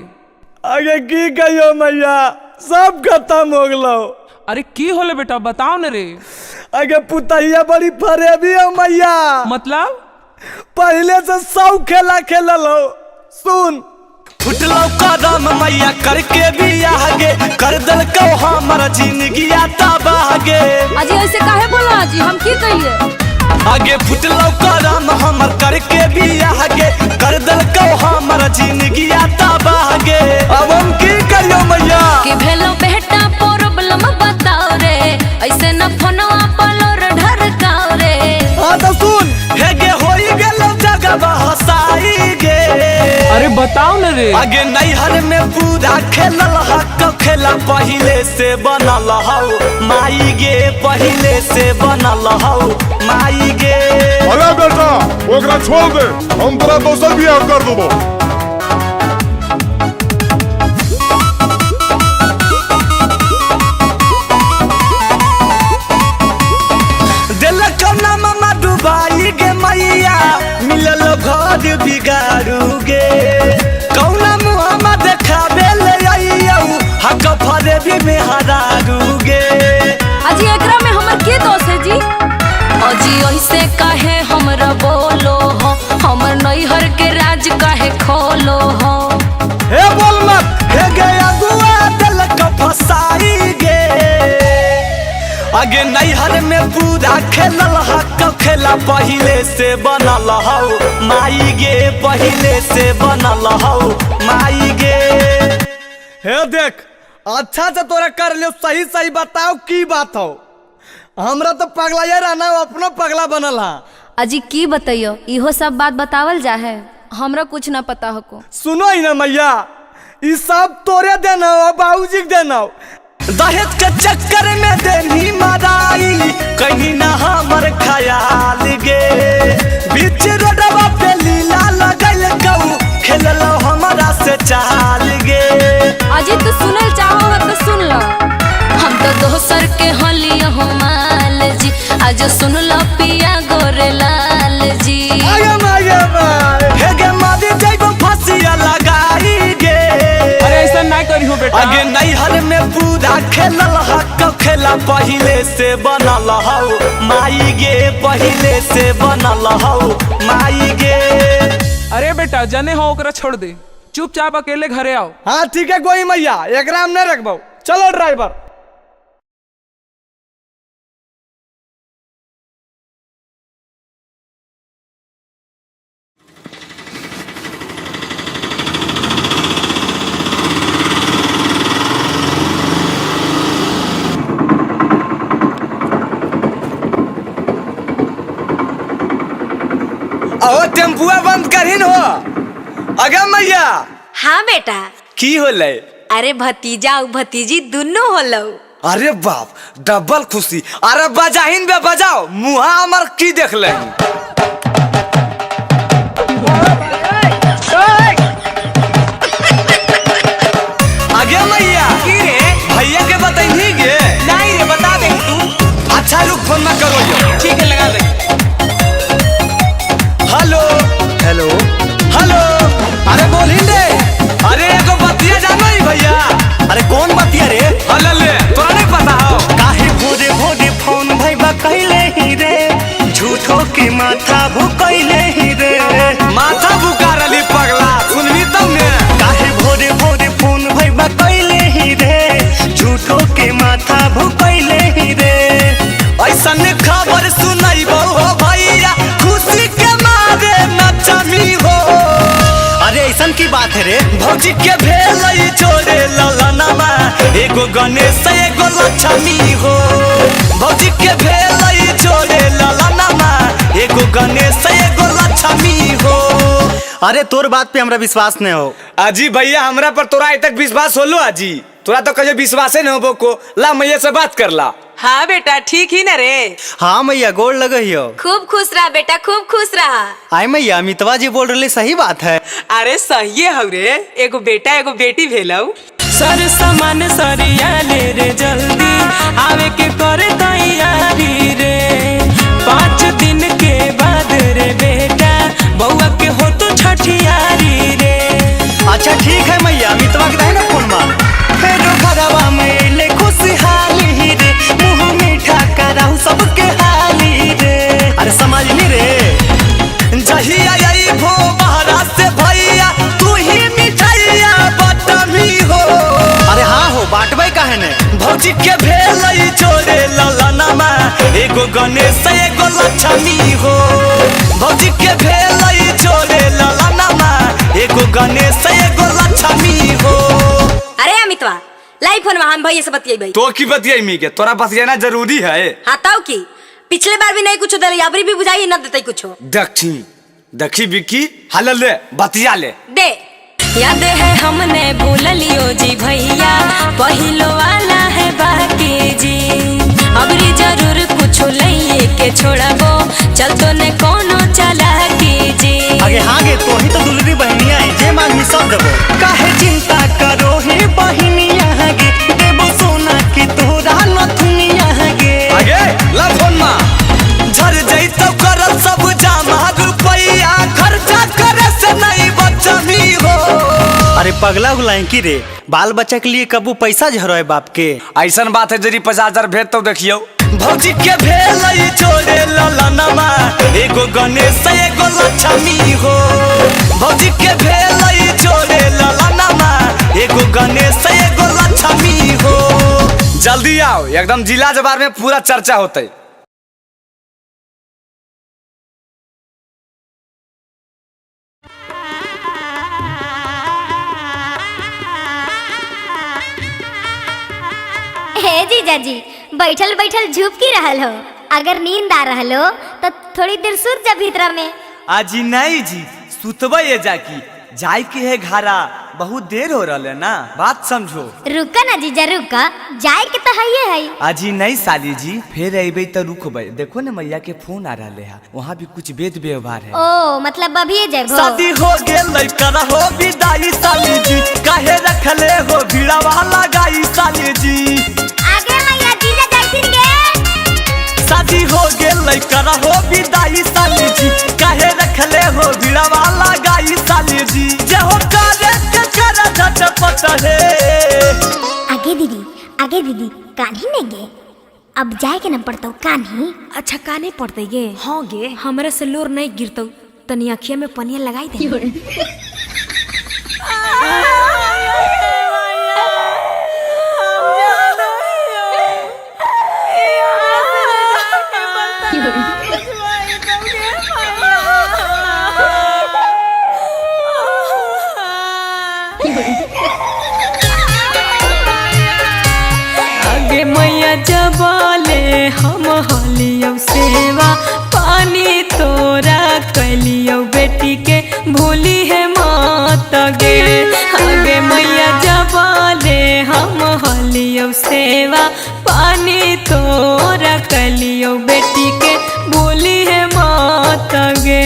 अरे की कहियो मैया, सब खत्म हो गलो। अरे की होले बेटा बताओ न रे। अगे पुतैया बड़ी फरेबी हो मैया। मतलब? पहले से 100 खेला खेलल हो। सुन फुटलो कदम मैया करके भी आगे, कर दल को हमर जिंदगी तबाह गे। अजी ऐसे काहे बोला अजी, हम की कहिए? आगे फुटलो कदम हमर करके भी आगे, कर दल को हमर जिंदगी तबाह गे। अब हम की करियो मैया? की भेलो बेटा प्रॉब्लम बताओ रे, ऐसे न फोनवा पलोर ढरकाओ रे। हां तो सुन, हे गे होई गेलो जगह हसाई गे। अरे बताओ न रे। आगे नैहर में पूरा खेलल हक खेला, पहले से बनल हौ माई गे, पहले से बनल हौ माई गे। अरे बेटा वो हमरा छोड़ दे, हम तोरा दोसर बियाह कर देबो। दिलक ना मामा डुबाई गे मैया, मिलल घर बिगाड़ू गे। कौना मुहामा देखाबे ले आइयौ, हक फरे भी में हरारू गे। अजी एकरा में हमर के दोष है जी? अजी ऐसे काहे हमरा बोलो हो, हमर नैहर के राज काहे खोलो हो। हे बोल मत, हे गया गुआ दिलक फसाई गे। आगे नैहर में पूरा खेलल हक खेला पहिले से बनल हौ माई गे, पहिले से बनल हौ माई गे। हे देख अच्छा से तोरा कर लियो, सही सही बताओ की बात हो। हमरा तो पगला ये रहना, अपनो पगला बनल हा। अजी की बताइयो, इहो सब बात बतावल जा है, हमरा कुछ ना पता हको। सुनो ही ना मैया, ई सब तोरे देना हो, बाबूजी के देना हो। दहेज के चक्कर में देनी मराई, कहीं ना हमर ख्याल गे। बीच रोडवा पे लीला लगल गऊ, खेलल हमरा से चाल गे। अजी तू सुनल चाहो तो सुन लो। हम तो दोसर के हलियो माल जी, आज सुन लो पिया गोरे लाल जी। आगे मागे माए, हे गे मारी जइबो फांसिया लगाई गे। अरे ऐसा ना करी हो बेटा। आगे नैहर में पूरा खेलल हक खेला पहिले से बनल हौ माई गे, पहिले से बनल हौ माई गे। अरे बेटा जने हो ओकरा छोड़ दे, चुपचाप अकेले घरे आओ। हाँ ठीक है गोई मैया, एकरा हम नहीं रखबो। चलो ड्राइवर। ओ टेम्पुआ बंद करहिन हो। अगे मैया। हाँ बेटा। की होलै? अरे भतीजा और भतीजी दोनों होलो। अरे बाप, डबल खुशी। अरे बजाहिन बे बजाओ, मुहा हमर की देख ले। अगे मैया। की रे? भैया के बतैनी गे? नहीं रे, बता दे तू। अच्छा रुक, फोन ना करो यो। ठीक है लगा दे। हेलो हेलो हेलो। अरे बोलिन रे। अरे एगो बतिया जानो ही भैया। अरे कौन बतिया रे? अले ले, तोरा नहीं पता हो। काहे भोरे भोरे फोन भईबा कइले ही रे, झूठो के माथा भुकइले ही रे। माथा भुका रली पगला, सुनबी तब ने। काहे भोरे भोरे फोन भईबा कइले ही रे, झूठो के माथा भुकइले ही रे। ऐसन खबर सुनैबो हो भैया, खुशी के मारे नचमी हो। अरे ऐसन की बात है रे? भौजी के भेलई जोड़े ललनमा, एगो गणेश एगो लक्ष्मी हो। भौजी के भेलई जोड़े ललनमा, एगो गणेश एगो लक्ष्मी हो। अरे तोर बात पे हमरा विश्वास नहीं हो। अजी भैया हमरा पर तोरा आज तक विश्वास होलो? अजी तोरा तो कहियो विश्वासे नहीं होबो को। ला मैया से बात कर ला। हाँ बेटा ठीक ही न रे। हाँ मैया गोड़ लगे हो। खूब खुश रहा बेटा, खूब खुश रहा। आय मैया अमितवा जी बोल रहे सही बात है। अरे सही है रे, एगो बेटा एगो बेटी भेलौ। सर सामान सरिया ले रे, जल्दी आवे के करे तैयारी रे। 5 दिन के बाद रे बेटा बउआ के हो तो छठियारी रे। अच्छा ठीक है मैया, अमितवा के ना फोन मा। फेर घरवा में ले खुशहाली रे, मुँह मीठा कराऊ सबके हाली रे। अरे समझ ली रे। जहिया आई भो बहरा से भैया, तू ही मिठाइया बटमी हो। अरे हाँ हो, बांटबै काहे ने। भौजी के भेलई जोड़े ललनमा, एगो गणेश एगो लक्ष्मी हो। भौजी के भेलई जोड़े ललनमा, एगो गणेश एगो लक्ष्मी हो। अरे अमितवा लाई फोन हम भैया से बतियाई। तो की बतियाई मी के? तोरा बतियाना जरूरी है। हाँ ताऊ की पिछले बार भी नहीं कुछ दे, अबरी भी बुझाई न देते कुछ। देखी देखी बिकी हाल ले बतिया ले दे। याद है हमने भूल लियो जी भैया, पहिलो वाला है बाकी जी। अबरी जरूर कुछ लइए के छोड़बो, चल तो ने कोनो चालाकी पगला उगला है की रे, बाल बच्चा के लिए कबू पैसा झरो है बाप के। ऐसन बात है जरी 50,000 भेज तो देखियो। भौजी के भेलई जोड़े ललनमा, एगो गणेश एगो लक्ष्मी हो। भौजी के भेलई जोड़े ललनमा, एगो गणेश एगो लक्ष्मी हो। जल्दी आओ, एकदम जिला जवार में पूरा चर्चा होते। हे जीजाजी, बैठल बैठल झुपकी रहल हो। अगर नींद आ रहल हो तो थोड़ी देर सुत जा भीतरा में। आजी नहीं जी, सुतबे ये जाकी, जाय के है घारा, बहुत देर हो रहा है ना, बात समझो। रुका ना जीजा रुका, जाए के तो है है। आजी नहीं साली जी, फिर अबे तो रुकबे। देखो ना मैया के फोन आ रहा है, वहाँ भी कुछ वेद व्यवहार है। ओ मतलब अभी जाए। शादी हो गेल कर हो विदाई साली जी, काहे रखले हो भीड़ा वाला गाई साली जी। आगे मैया जीजा जाइथिन गे। शादी हो गेल कर हो विदाई साली जी, काहे रखले हो भीड़ा वाला गाई साली जी। जे हो करे के कर झटपट है। आगे दीदी, आगे दीदी, कान्ही नहीं गे, अब जाए के न पड़तो कान्ही। अच्छा कान्ही पड़ते गे? हाँ गे, हमरा से लोर नहीं गिरतो, तनी अखिया में पनिया लगाई दे। आगे मैया जबले हम हलियौ सेवा, पानी तोरा कैलियौ बेटी के भूली है मात गे। आगे मैया जबले हम हलियौ सेवा, पानी तोरा कैलियौ बेटी के भूली है मात गे।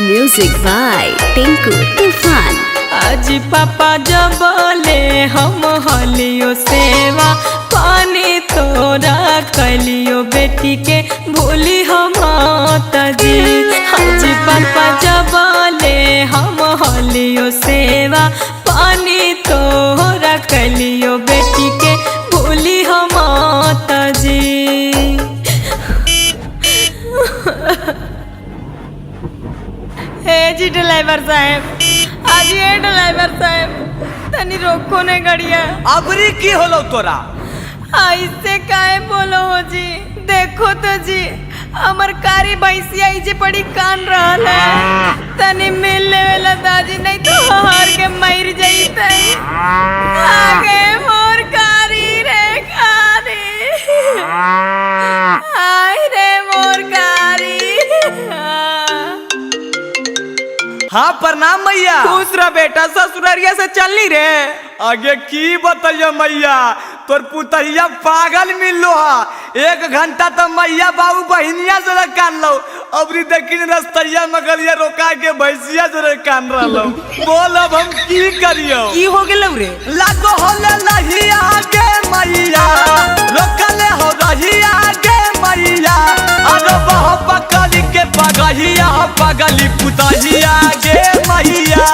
म्यूजिक बाय टिंकू तूफान। आज पापा जबले हम हलियो सेवा, पानी तोरा कैलियो बेटी के भूली हम जी। आज पापा जबले हम हलियो सेवा, पानी तोरा कैलियो बेटी के भूली हम जी। हे जी ड्राइवर साहब, आज ये ड्राइवर साहब तनी रोको ने गड़िया। अबरी की होलो तोरा? ऐसे काहे बोलो हो जी, देखो तो जी हमर कारी भैंसिया इजे पड़ी कान रहल है, तनी मिल लेवेला दाजी, नहीं तो हार के मर जईतई। आगे मोर कारी रे कारी, आय रे मोर कारी। हाँ प्रणाम मैया। खुश रह बेटा, ससुररिया से चलनी रे। आगे की बताइए मैया, तोर पुतहिया पागल मिललो हा। 1 घंटा तो मैया बाबू बहिनिया से कान लो, अबरी देखिन रस्तैया मगलिया रोका के भैंसिया से कान रहलो। बोल अब हम की करियो? की हो गेलौ रे? लागो होले लहिया गे मैया, रोकले हो रहिया गे मैया। अरे बह पकड़ी के पगहिया पगली पुतहिया गे मैया।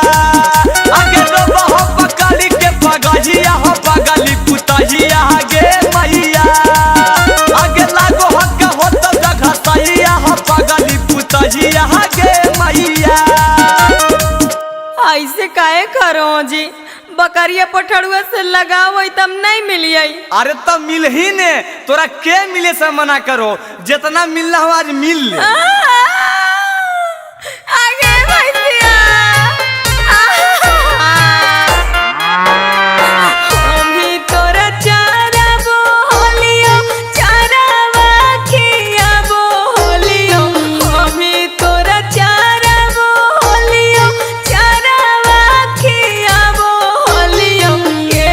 आगे बह पकड़ी के पगहिया पगली पुतहिया गे मैया। आगे लागो हक हो तो जगह सहिया पगली पुतहिया गे मैया। ऐसे काहे करो जी, बकरिया पठड़ुआ से लगाओ तब नहीं मिलिए। अरे तब मिल ही ने, तोरा के मिले से मना करो, जितना मिलना हो आज मिल ले। आगे भैया हम तोरा चारा बोलियो, चारावा खिया बोलियो। हम तोरा चारा बोलियो, चारावा खिया बोलियो। के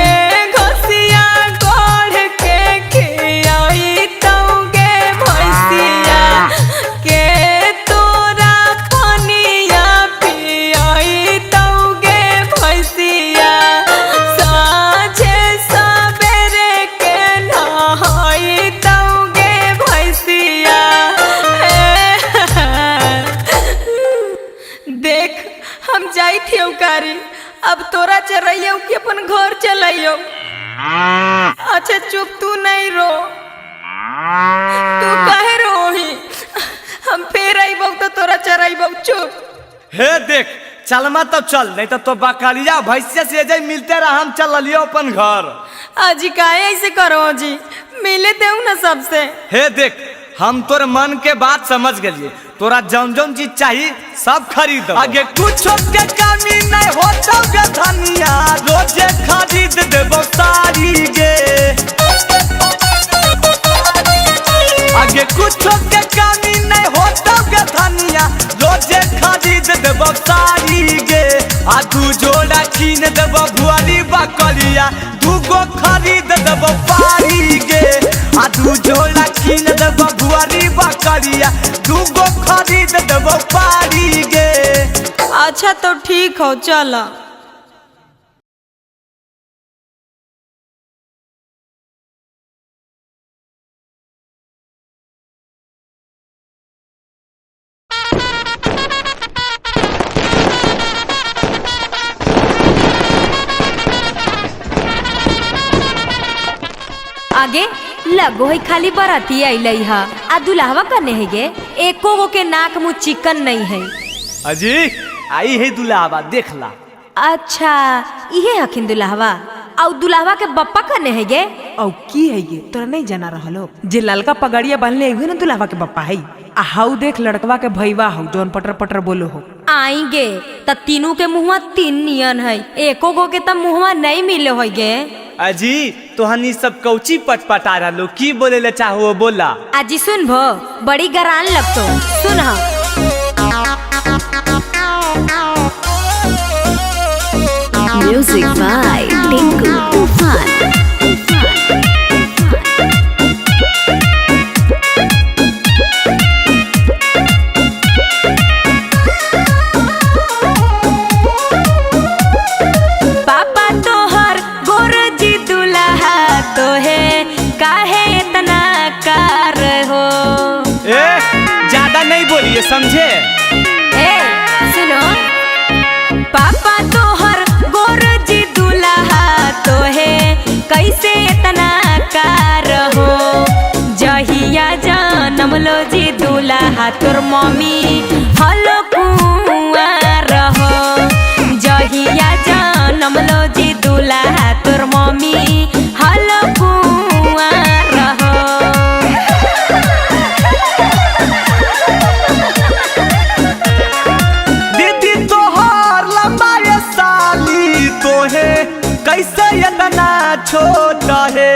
घोसिया गोड़ के खियाई तौगे भैंसिया, के तोरा पनिया। चौकारी, अब तोरा चरैयो कि अपन घर चलाइयो। अच्छा चुप, तू नहीं रो, तू काहे रोही, हम फिर आईबो तो तोरा चराइबो। चुप। हे देख चलमा तब चल, नहीं तो बकरिया भैंसिया से जाई मिलते रहा, हम चल लियो अपन घर। अजी काहे ऐसे करो जी, मिले देऊ ना सबसे। हे देख हम तोर मन के बात समझ गए, तोरा जौन जौन चीज चाहिए सब खरीद। आगे कुछ के कमी नहीं होतो गे धनिया, रोजे खरीद देबो साड़ी गे। आगे कुछ के कमी नहीं होतो गे धनिया, रोजे खरीद देबो साड़ी गे। आ दू जोड़ा कीन देबो भुआरी बकरिया, दूगो खरीद देबो पारी गे। आ दू जोड़ा कीन देबो भुआरी बकरिया, दूगो खरीद देबो पारी गे। अच्छा तो ठीक हो, चला। आगे लगो है खाली बराती अइलई हा, आ दुल्हवा कने है गे, एको गो के नाक मुंह चिकन नहीं है। अजी आई है दुल्हवा, देख ला। अच्छा इहे हखिन दुल्हवा, औ दुल्हवा के बप्पा कने है गे? औ की है गे, तोरा नहीं जाना रहलो जे ललका पगड़िया बांधले हुए ना दुल्हवा के बप्पा है। आ हाउ देख लड़कवा के भईवा हौ जोन पटर पटर बोलो हो। आएंगे त तीनों के मुहवा तीन नियन है, एको गो के त मुहवा नहीं मिले है गे। अजी तोहनी सब कौची पटपटा रहलो, की बोले ले चाहो बोला। अजी सुन भो, बड़ी गरान लगतो, सुन हा। Music by Tinku Tufan. पापा तोहर गोर जी दुल्हा तो है, काहे इतना कार हो। ए ज्यादा नहीं बोलिए समझे। ए सुनो, पापा तोहर गोर जी दुल्हा तो है, कैसे इतना कार हो। जहिया जनम लो जी दुल्हा तोर मम्मी हलो कुंवार हो। जहिया जनम लो जी दुल्हा तोर मम्मी हलो कुंवार हो। दीदी तोहर लंबा ये साली तोहे कैसे इतना छोटा है।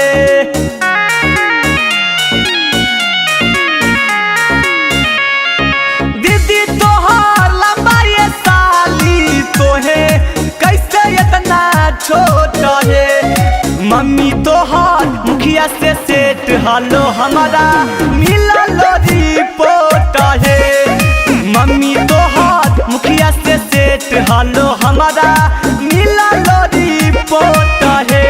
दीदी तोहर लंबा ये साली तोहे कैसे इतना छोटा है। मम्मी तोहर मुखिया से सेठ हालो हमारा मिला लो रिपोर्ट है। मम्मी तोहर मुखिया से सेठ हालो हमारा मिला लो रिपोर्ट है।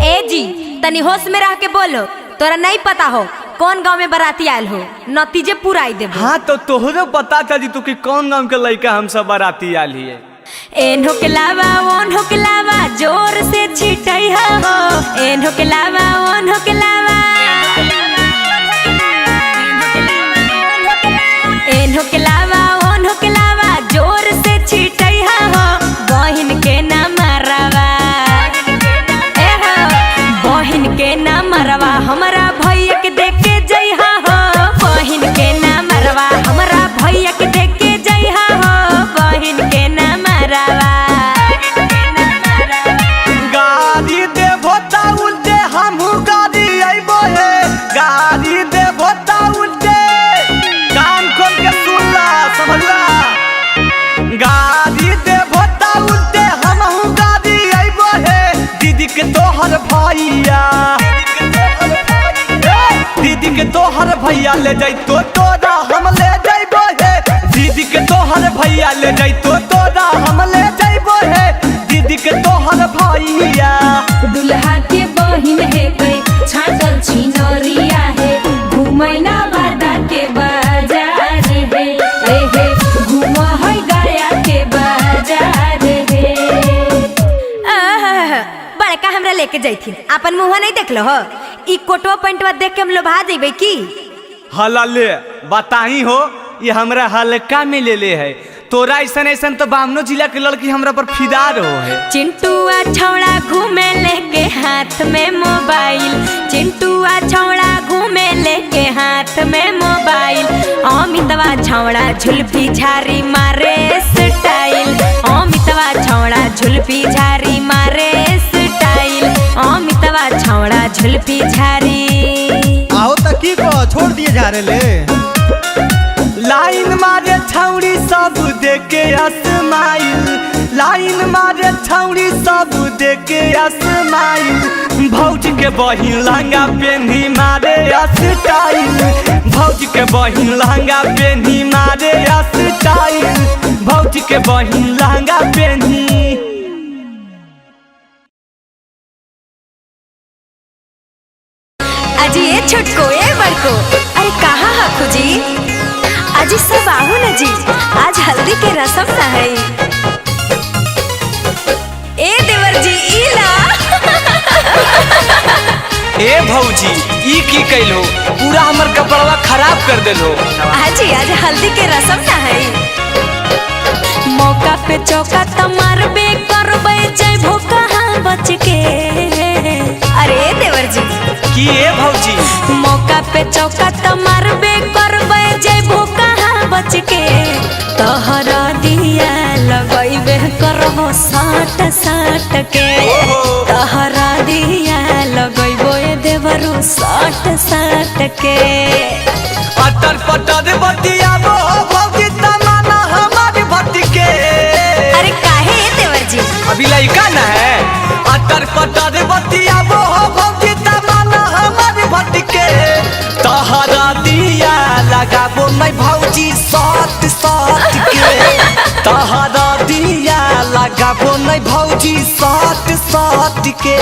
ए जी तनी होश में रह के बोलो, तोरा नहीं पता हो कौन गांव में बाराती आयल हो, नतीजे पुराई देबो। हाँ तो तोहरो पता चली तू कि कौन गांव के लड़का हम सब बाराती आयल हिए। एन्हो के लावा ओन्हो के लावा जोर से छिटई हो, एन्हो के लावा ओन्हो के लावा, एन्हो के लावा ओन्हो के लावा जोर से छिटई हो। बहिन के ना मरवा, ए हो बहिन के ना मरवा, हमरा भैया के देख के जइहा हो। बहिन के ना मरवा, हमरा भैया के देख के जइहा हो। बहिन के ना मरवा। गाड़ी देबो ता उल्टे हमहू गाड़ी अइबो हे, गाड़ी देबो ता उल्टे। कान खोल के सुन ला समझला, गाड़ी देबो ता उल्टे हमहू गाड़ी अइबो हे। दीदी के तोहर भैया, दीदी के तोहर भैया ले जैतो तोरा हम ले जइबो हे। दीदी के तोहर भैया ले जैतो तोरा हम ले जइबो हे। दीदी के तोहर भैया। दुल्हा के बहिन हे छाटल छिनरिया हे, घुमैना बादा के बाजार हे, ए हे घुम है गया के लेके जैथिन। अपन मुँह नहीं देख लो हो, ई कोटवा पैंटवा देख के हम लोभा जइबै की? हला ले बताही हो, ये हमरा हल्का में ले ले है। तोरा ऐसन ऐसन तो बामनो जिला के लड़की हमरा पर फिदा रहो है। चिंटुआ छौड़ा घूमे लेके हाथ में मोबाइल, चिंटुआ छौड़ा घूमे लेके हाथ में मोबाइल, अमितवा छौड़ा झुलफी झारी मारे स्टाइल, अमितवा छौड़ा झुलफी झारी मारे स्टाइल, अमितवा छौड़ा झुलफी झारी। आओ त की को छोड़ दिए जा रे ले। लाइन मारे छौड़ी सब देके असमाइल, लाइन मारे छौड़ी सब देके असमाइल, भौज के बहिन लहंगा पेन्ही मारे अस्टाइल, भौज के बहिन लहंगा पेन्ही मारे अस्टाइल, भौज के बहिन लहंगा पेन्ही। अजी ए छोटको ए बड़को, अरे कहाँ हकू जी? अजी सब आहू न जी, आज हल्दी के रसम ना है। ए देवर जी इला। ए भौजी ई की कैलो, पूरा हमर कपड़वा खराब कर देलो। अजी आज हल्दी के रसम ना है। मौका पे चौका तमारबे करबे जइबो कहाँ बच के। अरे देवर जी की ए भौजी, मौका पे चौका तमारबे करबे जइबो कहाँ बच के, तोहरा दिया लगइबे करबो साट साट के, तोहरा दिया लगइबो ए देवरू साट साट के। अटर पटर बतियाबो भौजी तमाना हमार भटके। अरे काहे देवर जी, अभी लइका ना है। अटर पटर बतियाबो भौजी तमाना हमार भटके, तोहरा दिया लगाबो मैं भौजी सात सात के, तोहरा दिया लगाबो मैं भौजी सात सात के।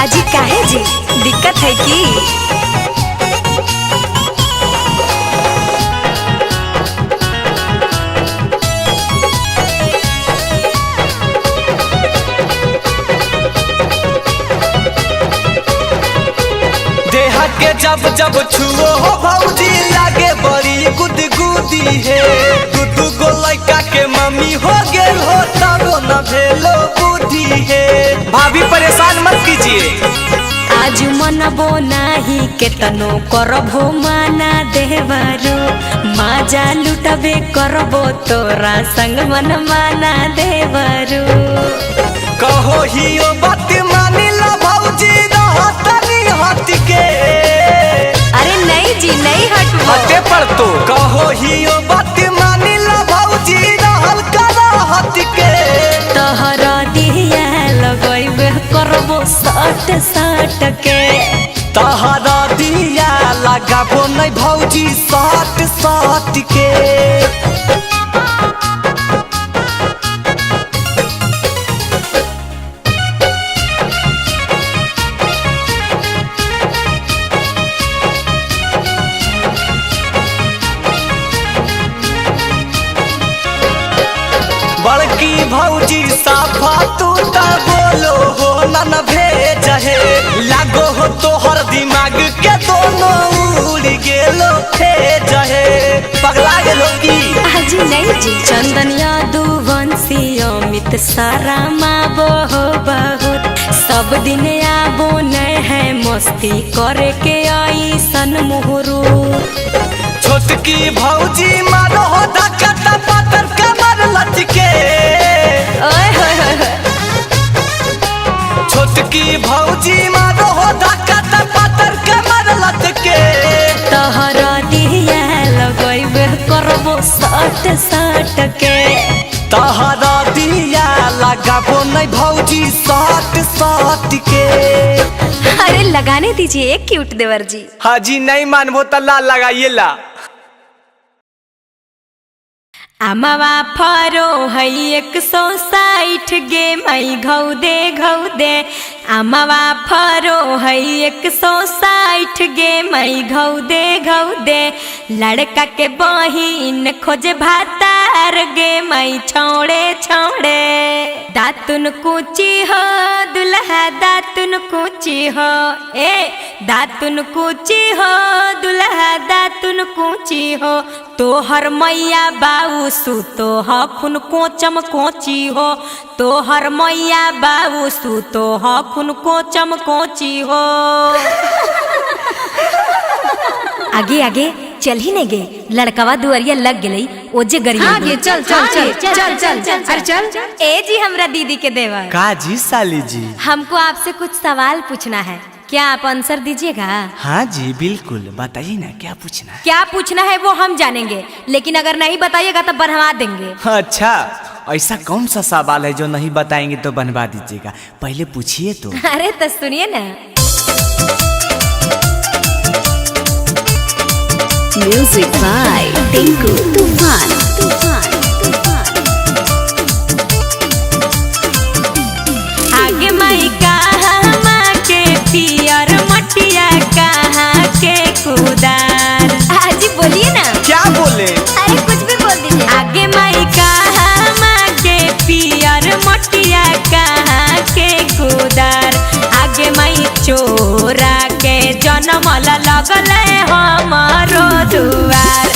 अजी काहे जी, दिक्कत है की? देहा के जब जब छुओ हो भौजी लागे बड़ी गुदगुदी है, दू दू गो लड़का के मम्मी हो गेल हो तबो न भेलो बुद्धि है। भाभी परेशान मत कीजिए। आज मनबो नाही केतनो करबो माना देवरू, माजा लुटबे करबो तोरा संग मन माना देवरू। कहो ही ओ बात मानी ला भौजी रहतनी हट के। अरे नहीं जी नहीं हटबो, हटे पर तो। कहो ही ओ बात मानी ला भौजी रहल करा हट के, तोहरा दिया लगइबे करबो साट साट के, तोहरा दिया लगाबो नहीं भौजी साट साट के। बड़की भौजी साफा तू त बोलो हो नन भेज हे, लागो हो तोहर दिमाग के दोनों उड़ गेलो भेज हे, पगला गेलो की? अजी नहीं जी। चंदन यादव वंशी अमित सारा माबो हो बहुत, सब दिन आबो नहीं है मस्ती करे के ऐसन मुहरू। छोटकी भौजी मारो हो धक्का पातर कमर लचके। ओए होए होए। छोटकी भौजी मारो हो धक्का पातर कमर लचके, तोहरा दिया लगइबे करबो साट साट के, तोहरा दिया लगाबो नहीं भौजी साट साट के। अरे लगाने दीजिए एक क्यूट देवर जी। हाँ जी नहीं मानबो त ला लगाइए ला। अमवा फरो है 160 गे मई घौ दे घौ दे, अमवा फरो है 160 गे मई घौ दे घौ दे, लड़का के बहिन खोजे भातार गे मई छौड़े छौड़े। दातुन कूची हो दुल्हा दातुन कूची हो, ए दातुन कूची हो दुल्हा दातुन कूची हो, तोहर मैया बाऊ सुतो हखुन कोचम कोची हो, तोहर मैया बाऊ सुतो हखुन कोचम कोची हो। आगे आगे चल ही नहीं गे, लड़कवा दुआरिया लग गई ओजे गरिया। हाँ गे चल चल चल चल चल चल अरे चल। ए जी हमरा दीदी के देवर। का जी साली जी? हमको आपसे कुछ सवाल पूछना है, क्या आप आंसर दीजिएगा? हाँ जी बिल्कुल, बताइए ना क्या पूछना है। क्या पूछना है वो हम जानेंगे, लेकिन अगर नहीं बताइएगा तो बनवा देंगे। अच्छा ऐसा कौन सा सवाल है जो नहीं बताएंगे तो बनवा दीजिएगा, पहले पूछिए तो। अरे तो सुनिए ना। Music by Tinku Tufan. Tufan. Tufan. आगे माई कहाँ के पियर मटिया कहाँ के कुदार। हाजी बोलिए ना। क्या बोले? अरे कुछ भी बोल दीजिए। आगे माई कहाँ के पियर मटिया कहाँ के कुदार, आगे माई चोरा के जनमल लगल हमारो दुआर,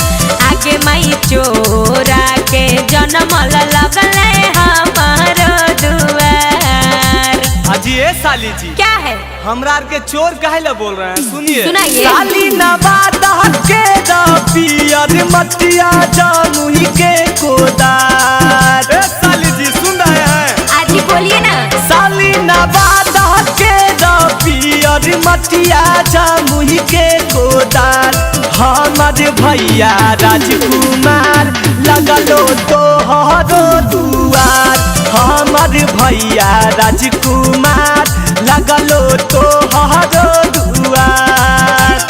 आगे माई चोरा के जनमल लगल हमारो दुआर। अजी ए साली जी क्या है? हमरा के चोर काहे ला बोल रहे हैं? सुनिए। सुनाइए। साली नवादा के दा पियर मटिया जामुही के कोदार। ए साली जी सुन रहे हैं? आजी बोलिए ना। साली नवादा के दा पियर मटिया जामुही के कोदार, हमार भैया राजकुमार लगलो तोहरो दुआर, हमार भैया राजकुमार लगलो तोहरो दुआर।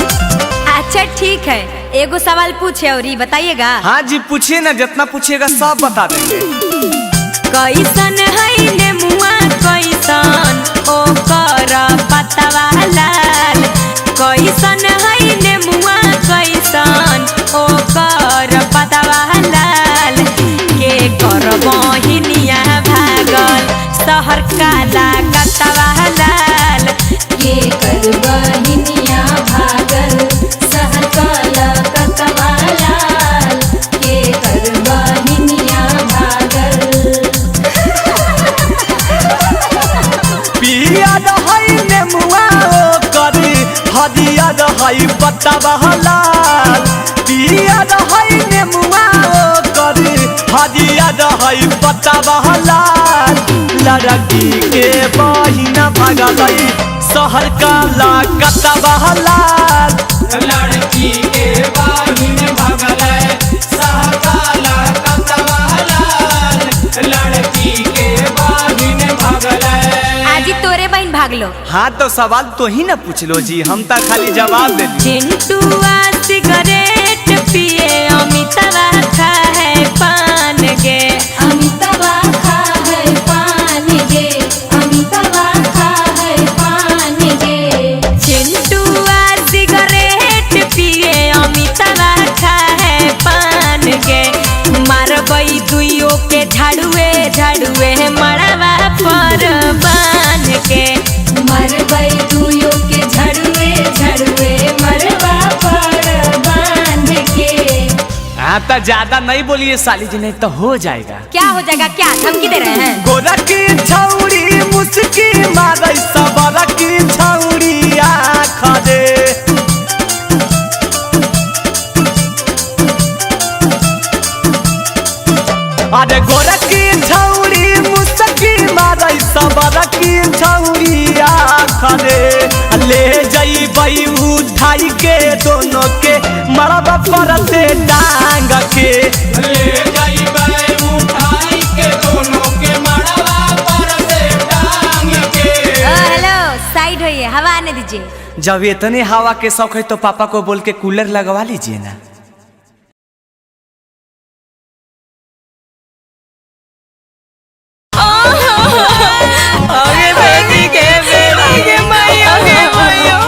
अच्छा ठीक है, एगो सवाल पूछे और बताइएगा। हाँ जी पूछिए ना, जितना पूछिएगा सब बता देंगे। कैसन है नेमुआ कैसन ओकर पतवा लाल, कैसन है नेमुआ कैसन ओकर पतवा लाल, के कर बहिनिया भागल शहर काला कतवा लाल, के कर बहिनिया भागल शहर काला कतवा लाल, के कर बहिनिया भागल। पिया रहै नेमुआ ओकर हरिया रहै पतवा लाल, पिया रहै नेमुआ ओकर हरिया रहै पतवा लाल, लड़की के बहिना भागलै शहर काला कतवा लाल, लड़की के बहिन भागलै शहर काला कतवा लाल, लड़की के बहिन भागलै। आजी तोरे बहन भागलो। हाँ तो सवाल तो ही ना पूछ लो जी, हम तो खाली जवाब दे दिए। चिंटुआ सिगरेट पिए अमितावा खा है पान गे, अमितावा खा है पान गे, अमितावा खा है पान गे। चिंटुआ सिगरेट पिए अमितावा खा है पान गे, मारबई दुइयो के झाड़ुए झाड़ुए मड़वा पर बान के, मरबई दुइयो के झाड़ुए झाड़ुए मड़वा पर बांध के। हाँ तो ज्यादा नहीं बोलिए साली जी, नहीं तो हो जाएगा। क्या हो जाएगा? क्या धमकी दे रहे हैं? गोरा की छौड़ी मुस्की मारे सबरा की छौड़ी आँख दे, अरे गोरा की छौड़ी मुस्की मारे सबरा की छौड़ी आँख दे, ले जइबै उठाई के दोनों के मरबा पर से टांग के, ले जइबै उठाई के दोनों के मरबा पर से टांग के। हेलो साइड होइए, हवा आने दीजिए। जब इतने हवा के शौक है तो पापा को बोल के कूलर लगवा लीजिए ना। अरे बेटी के बेटी के माइयो के माइयो।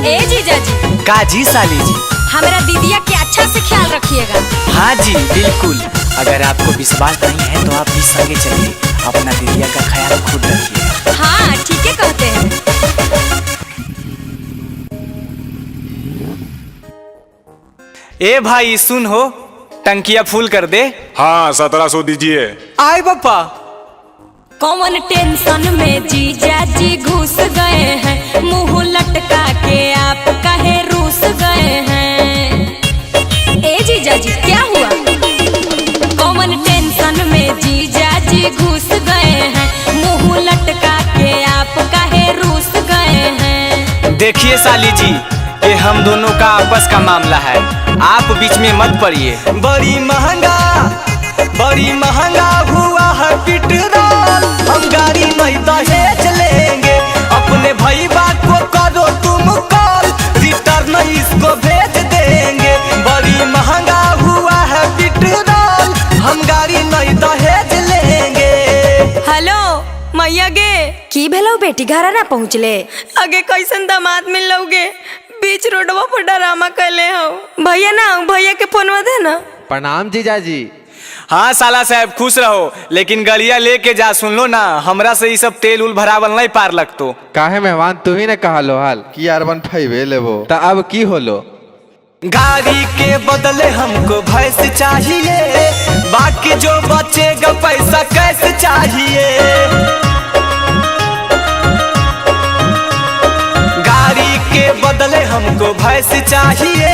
ए जीजा जी। का जी साली जी? हमारा दीदिया के अच्छा से ख्याल रखिएगा। हाँ जी बिल्कुल। अगर आपको विश्वास नहीं है तो आप भी संगे चलिए, अपना दीदिया का ख्याल खुद रखिए। हाँ ठीक है कहते हैं। ए भाई सुन हो, टंकिया फूल कर दे। हाँ 1700 दीजिए। आए पापा। कौन टेंशन में जीजा जी घुस गए हैं, मुंह लटका के आप काहे रूस गए हैं। ए जीजा जी क्या हुआ? कौन टेंशन में जीजा जी घुस गए हैं, मुंह लटका के आप काहे रूस गए हैं। देखिए साली जी, ये हम दोनों का आपस का मामला है, आप बीच में मत पड़िए। बड़ी महंगा हुआ है पेट्रोल, हम गाड़ी नहीं दहेज लेंगे। अपने भाई बाप को करो तुम कॉल, रिटर्न इसको भेज देंगे। बड़ी महंगा हुआ है पेट्रोल, हम गाड़ी नहीं दहेज लेंगे। हेलो मैया गे, की भेलो बेटी घर ना पहुँचले? आगे कैसन दामाद मिल लोगे, बीच रोडवा पर डरामा कैले हो। भैया ना, भैया के फोनवा दे ना। प्रणाम जीजाजी। हाँ साला साहब खुश रहो, लेकिन गलिया लेके जा। सुन लो ना, हमरा से ये सब तेल उल भरावल नहीं पार लगतो। काहे मेहमान तू ही ने कहा लो हाल कि R15 लेबो, त अब की होलो? गाड़ी के बदले हमको भैंस चाहिए, बाकी जो बचेगा पैसा कैसे चाहिए। गाड़ी के बदले हमको भैंस चाहिए,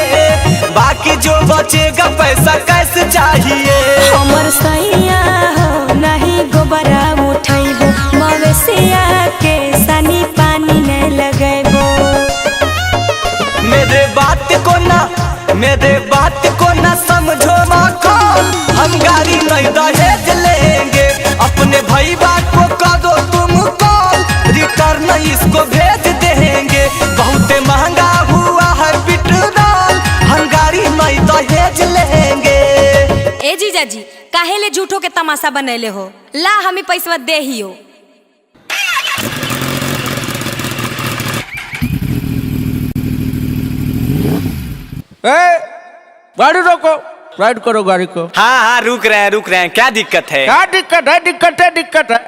बाकी जो बचेगा पैसा कैसे चाहिए। हमर सैया हो नहीं गोबरा उठैबो, मवेशिया के सनी पानी नहीं लगैबो। मेरे बात को ना समझो मखौल, हम गाड़ी नहीं दहेज लेंगे। अपने भाई बाप को करो तुम कॉल, रिटर्न इसको भेज देंगे। बहुत महंगा हुआ है पेट्रोल, हम गाड़ी नहीं दहेज लेंगे। ए जीजा जी काहे ले झूठो के तमाशा बनैले हो? ला हमें पैसा दे ही हो। ए, गाड़ी रोको, राइड करो गाड़ी को। हाँ हाँ रुक रहे हैं, क्या दिक्कत है? क्या दिक्कत है? दिक्कत है, दिक्कत है।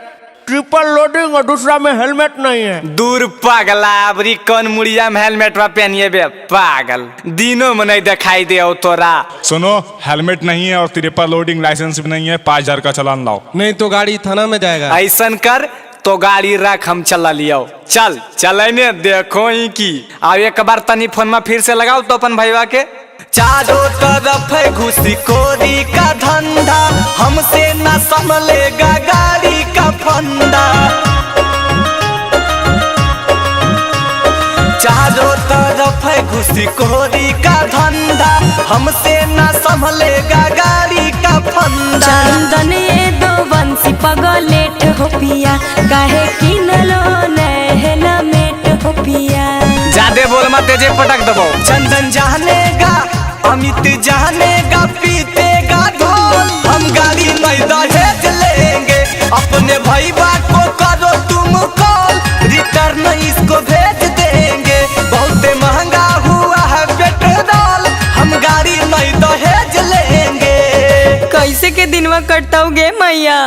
ट्रिपल लोडिंग और दूसरा में हेलमेट नहीं है। दूर पागला, अबरी कौन मुड़िया में हेलमेट पहनिए बे पागल, दिनों में नहीं दिखाई दे हो तोरा। सुनो, हेलमेट नहीं है और ट्रिपल लोडिंग लाइसेंस भी नहीं है, 5000 का चालान लाओ, नहीं तो गाड़ी थाना में जाएगा। ऐसा कर तो गाड़ी रख, हम चला लियो। चल चलने देखो ही की। अब एक बार तनी फोन में फिर से लगाओ तो अपन भैया के। चारों तरफ है घुसखोरी का धंधा, हमसे ना संभलेगा गाड़ी का फंदा। चारों तरफ है घुसखोरी का धंधा, हमसे ना संभलेगा गाड़ी का फंदा। चंदन ये दो बंसी पगलेट हो पिया, काहे किनलो हेलमेट हो पिया। जादे बोल मत, तेजे पटक दबो। चंदन जानेगा, अमित जानेगा, पीतेगा ढोल, हम गाड़ी नहीं दहेज लेंगे। अपने भाई बाप को करो तुम कॉल, रिटर्न इसको भेज देंगे। बहुत महंगा हुआ है पेट्रोल, हम गाड़ी नहीं दहेज लेंगे। कैसे के दिनवा कटताओगे मैया?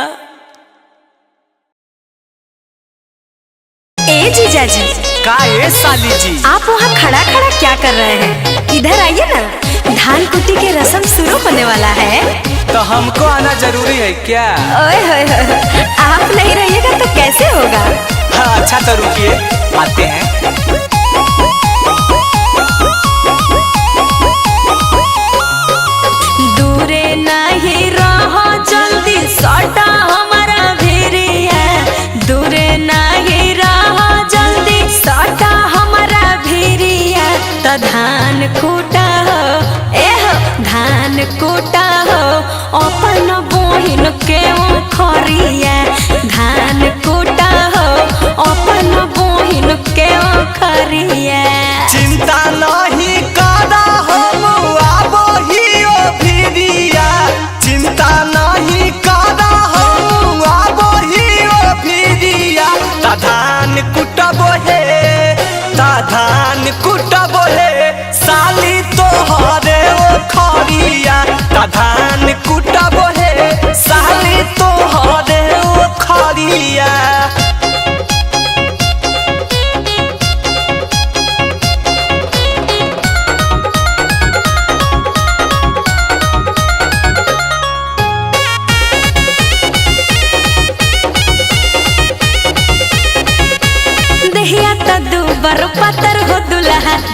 ए जीजा जी। का ए साली जी, आप वहाँ खड़ा खड़ा क्या कर रहे हैं? इधर आइए ना, धान कुटी के रस्म शुरू होने वाला है। तो हमको आना जरूरी है क्या? ओए होए होए, आप नहीं रहिएगा तो कैसे होगा? हाँ अच्छा तो रुकिए, आते हैं। दूरे नहीं रहो जल्दी सटा हमारा भेड़िया, दूरे नहीं रहो जल्दी सटा हमारा भेड़िया। तो धान कूटा हो, ए हो धान कूटा हो, अपन बहिन के खरिया। धान कूटा हो, अपन बहिन के खरिया। चिंता नहीं करा हम आबो ही ओ भिड़िया, चिंता नहीं करा हम आबो ही ओ भिड़िया। ता धान कुटबो हे, ता धान कुटबो हे, साली तोहरे ओ खरिया। ता धान कुटबो हे,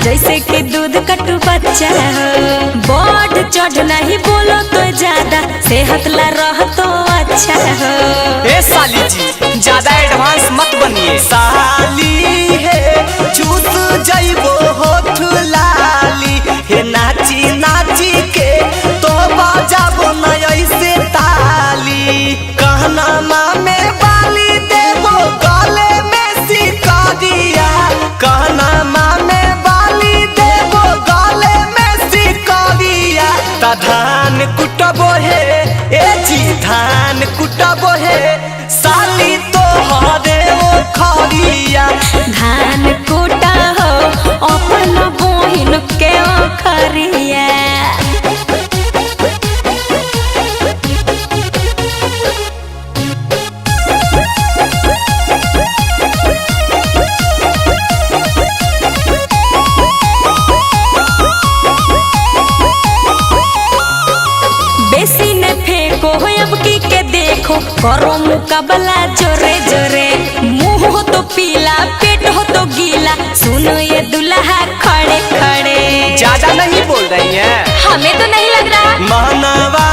जैसे कि दूध कटु बच्चा हो। बढ़ चढ़ नहीं बोलो तो ज्यादा, सेहत ला रह तो अच्छा हो। ए साली जी ज्यादा एडवांस मत बनिए। साली है चूस जइबो होठ लाली, हे नाची नाची के तो बजाबो न ऐसे ताली। कहना मामे बाली देबो गले में सिकरिया, कहना मामे बाली देबो गले में सिकरिया। ता धान कुटबो हे ए जी धान कुटबो हे साली तो हरे ओ खरिया। धान कुटा हो अपन बहिन के ओ खरिया। बेसी न फेंको अब की के देखो, करो मुकाबला जोरे जोरे। मुंह हो तो पीला पेट हो तो गीला, सुनो ये दुल्हा खड़े खड़े। ज्यादा नहीं बोल रही है, हमें तो नहीं लग रहा। मनवा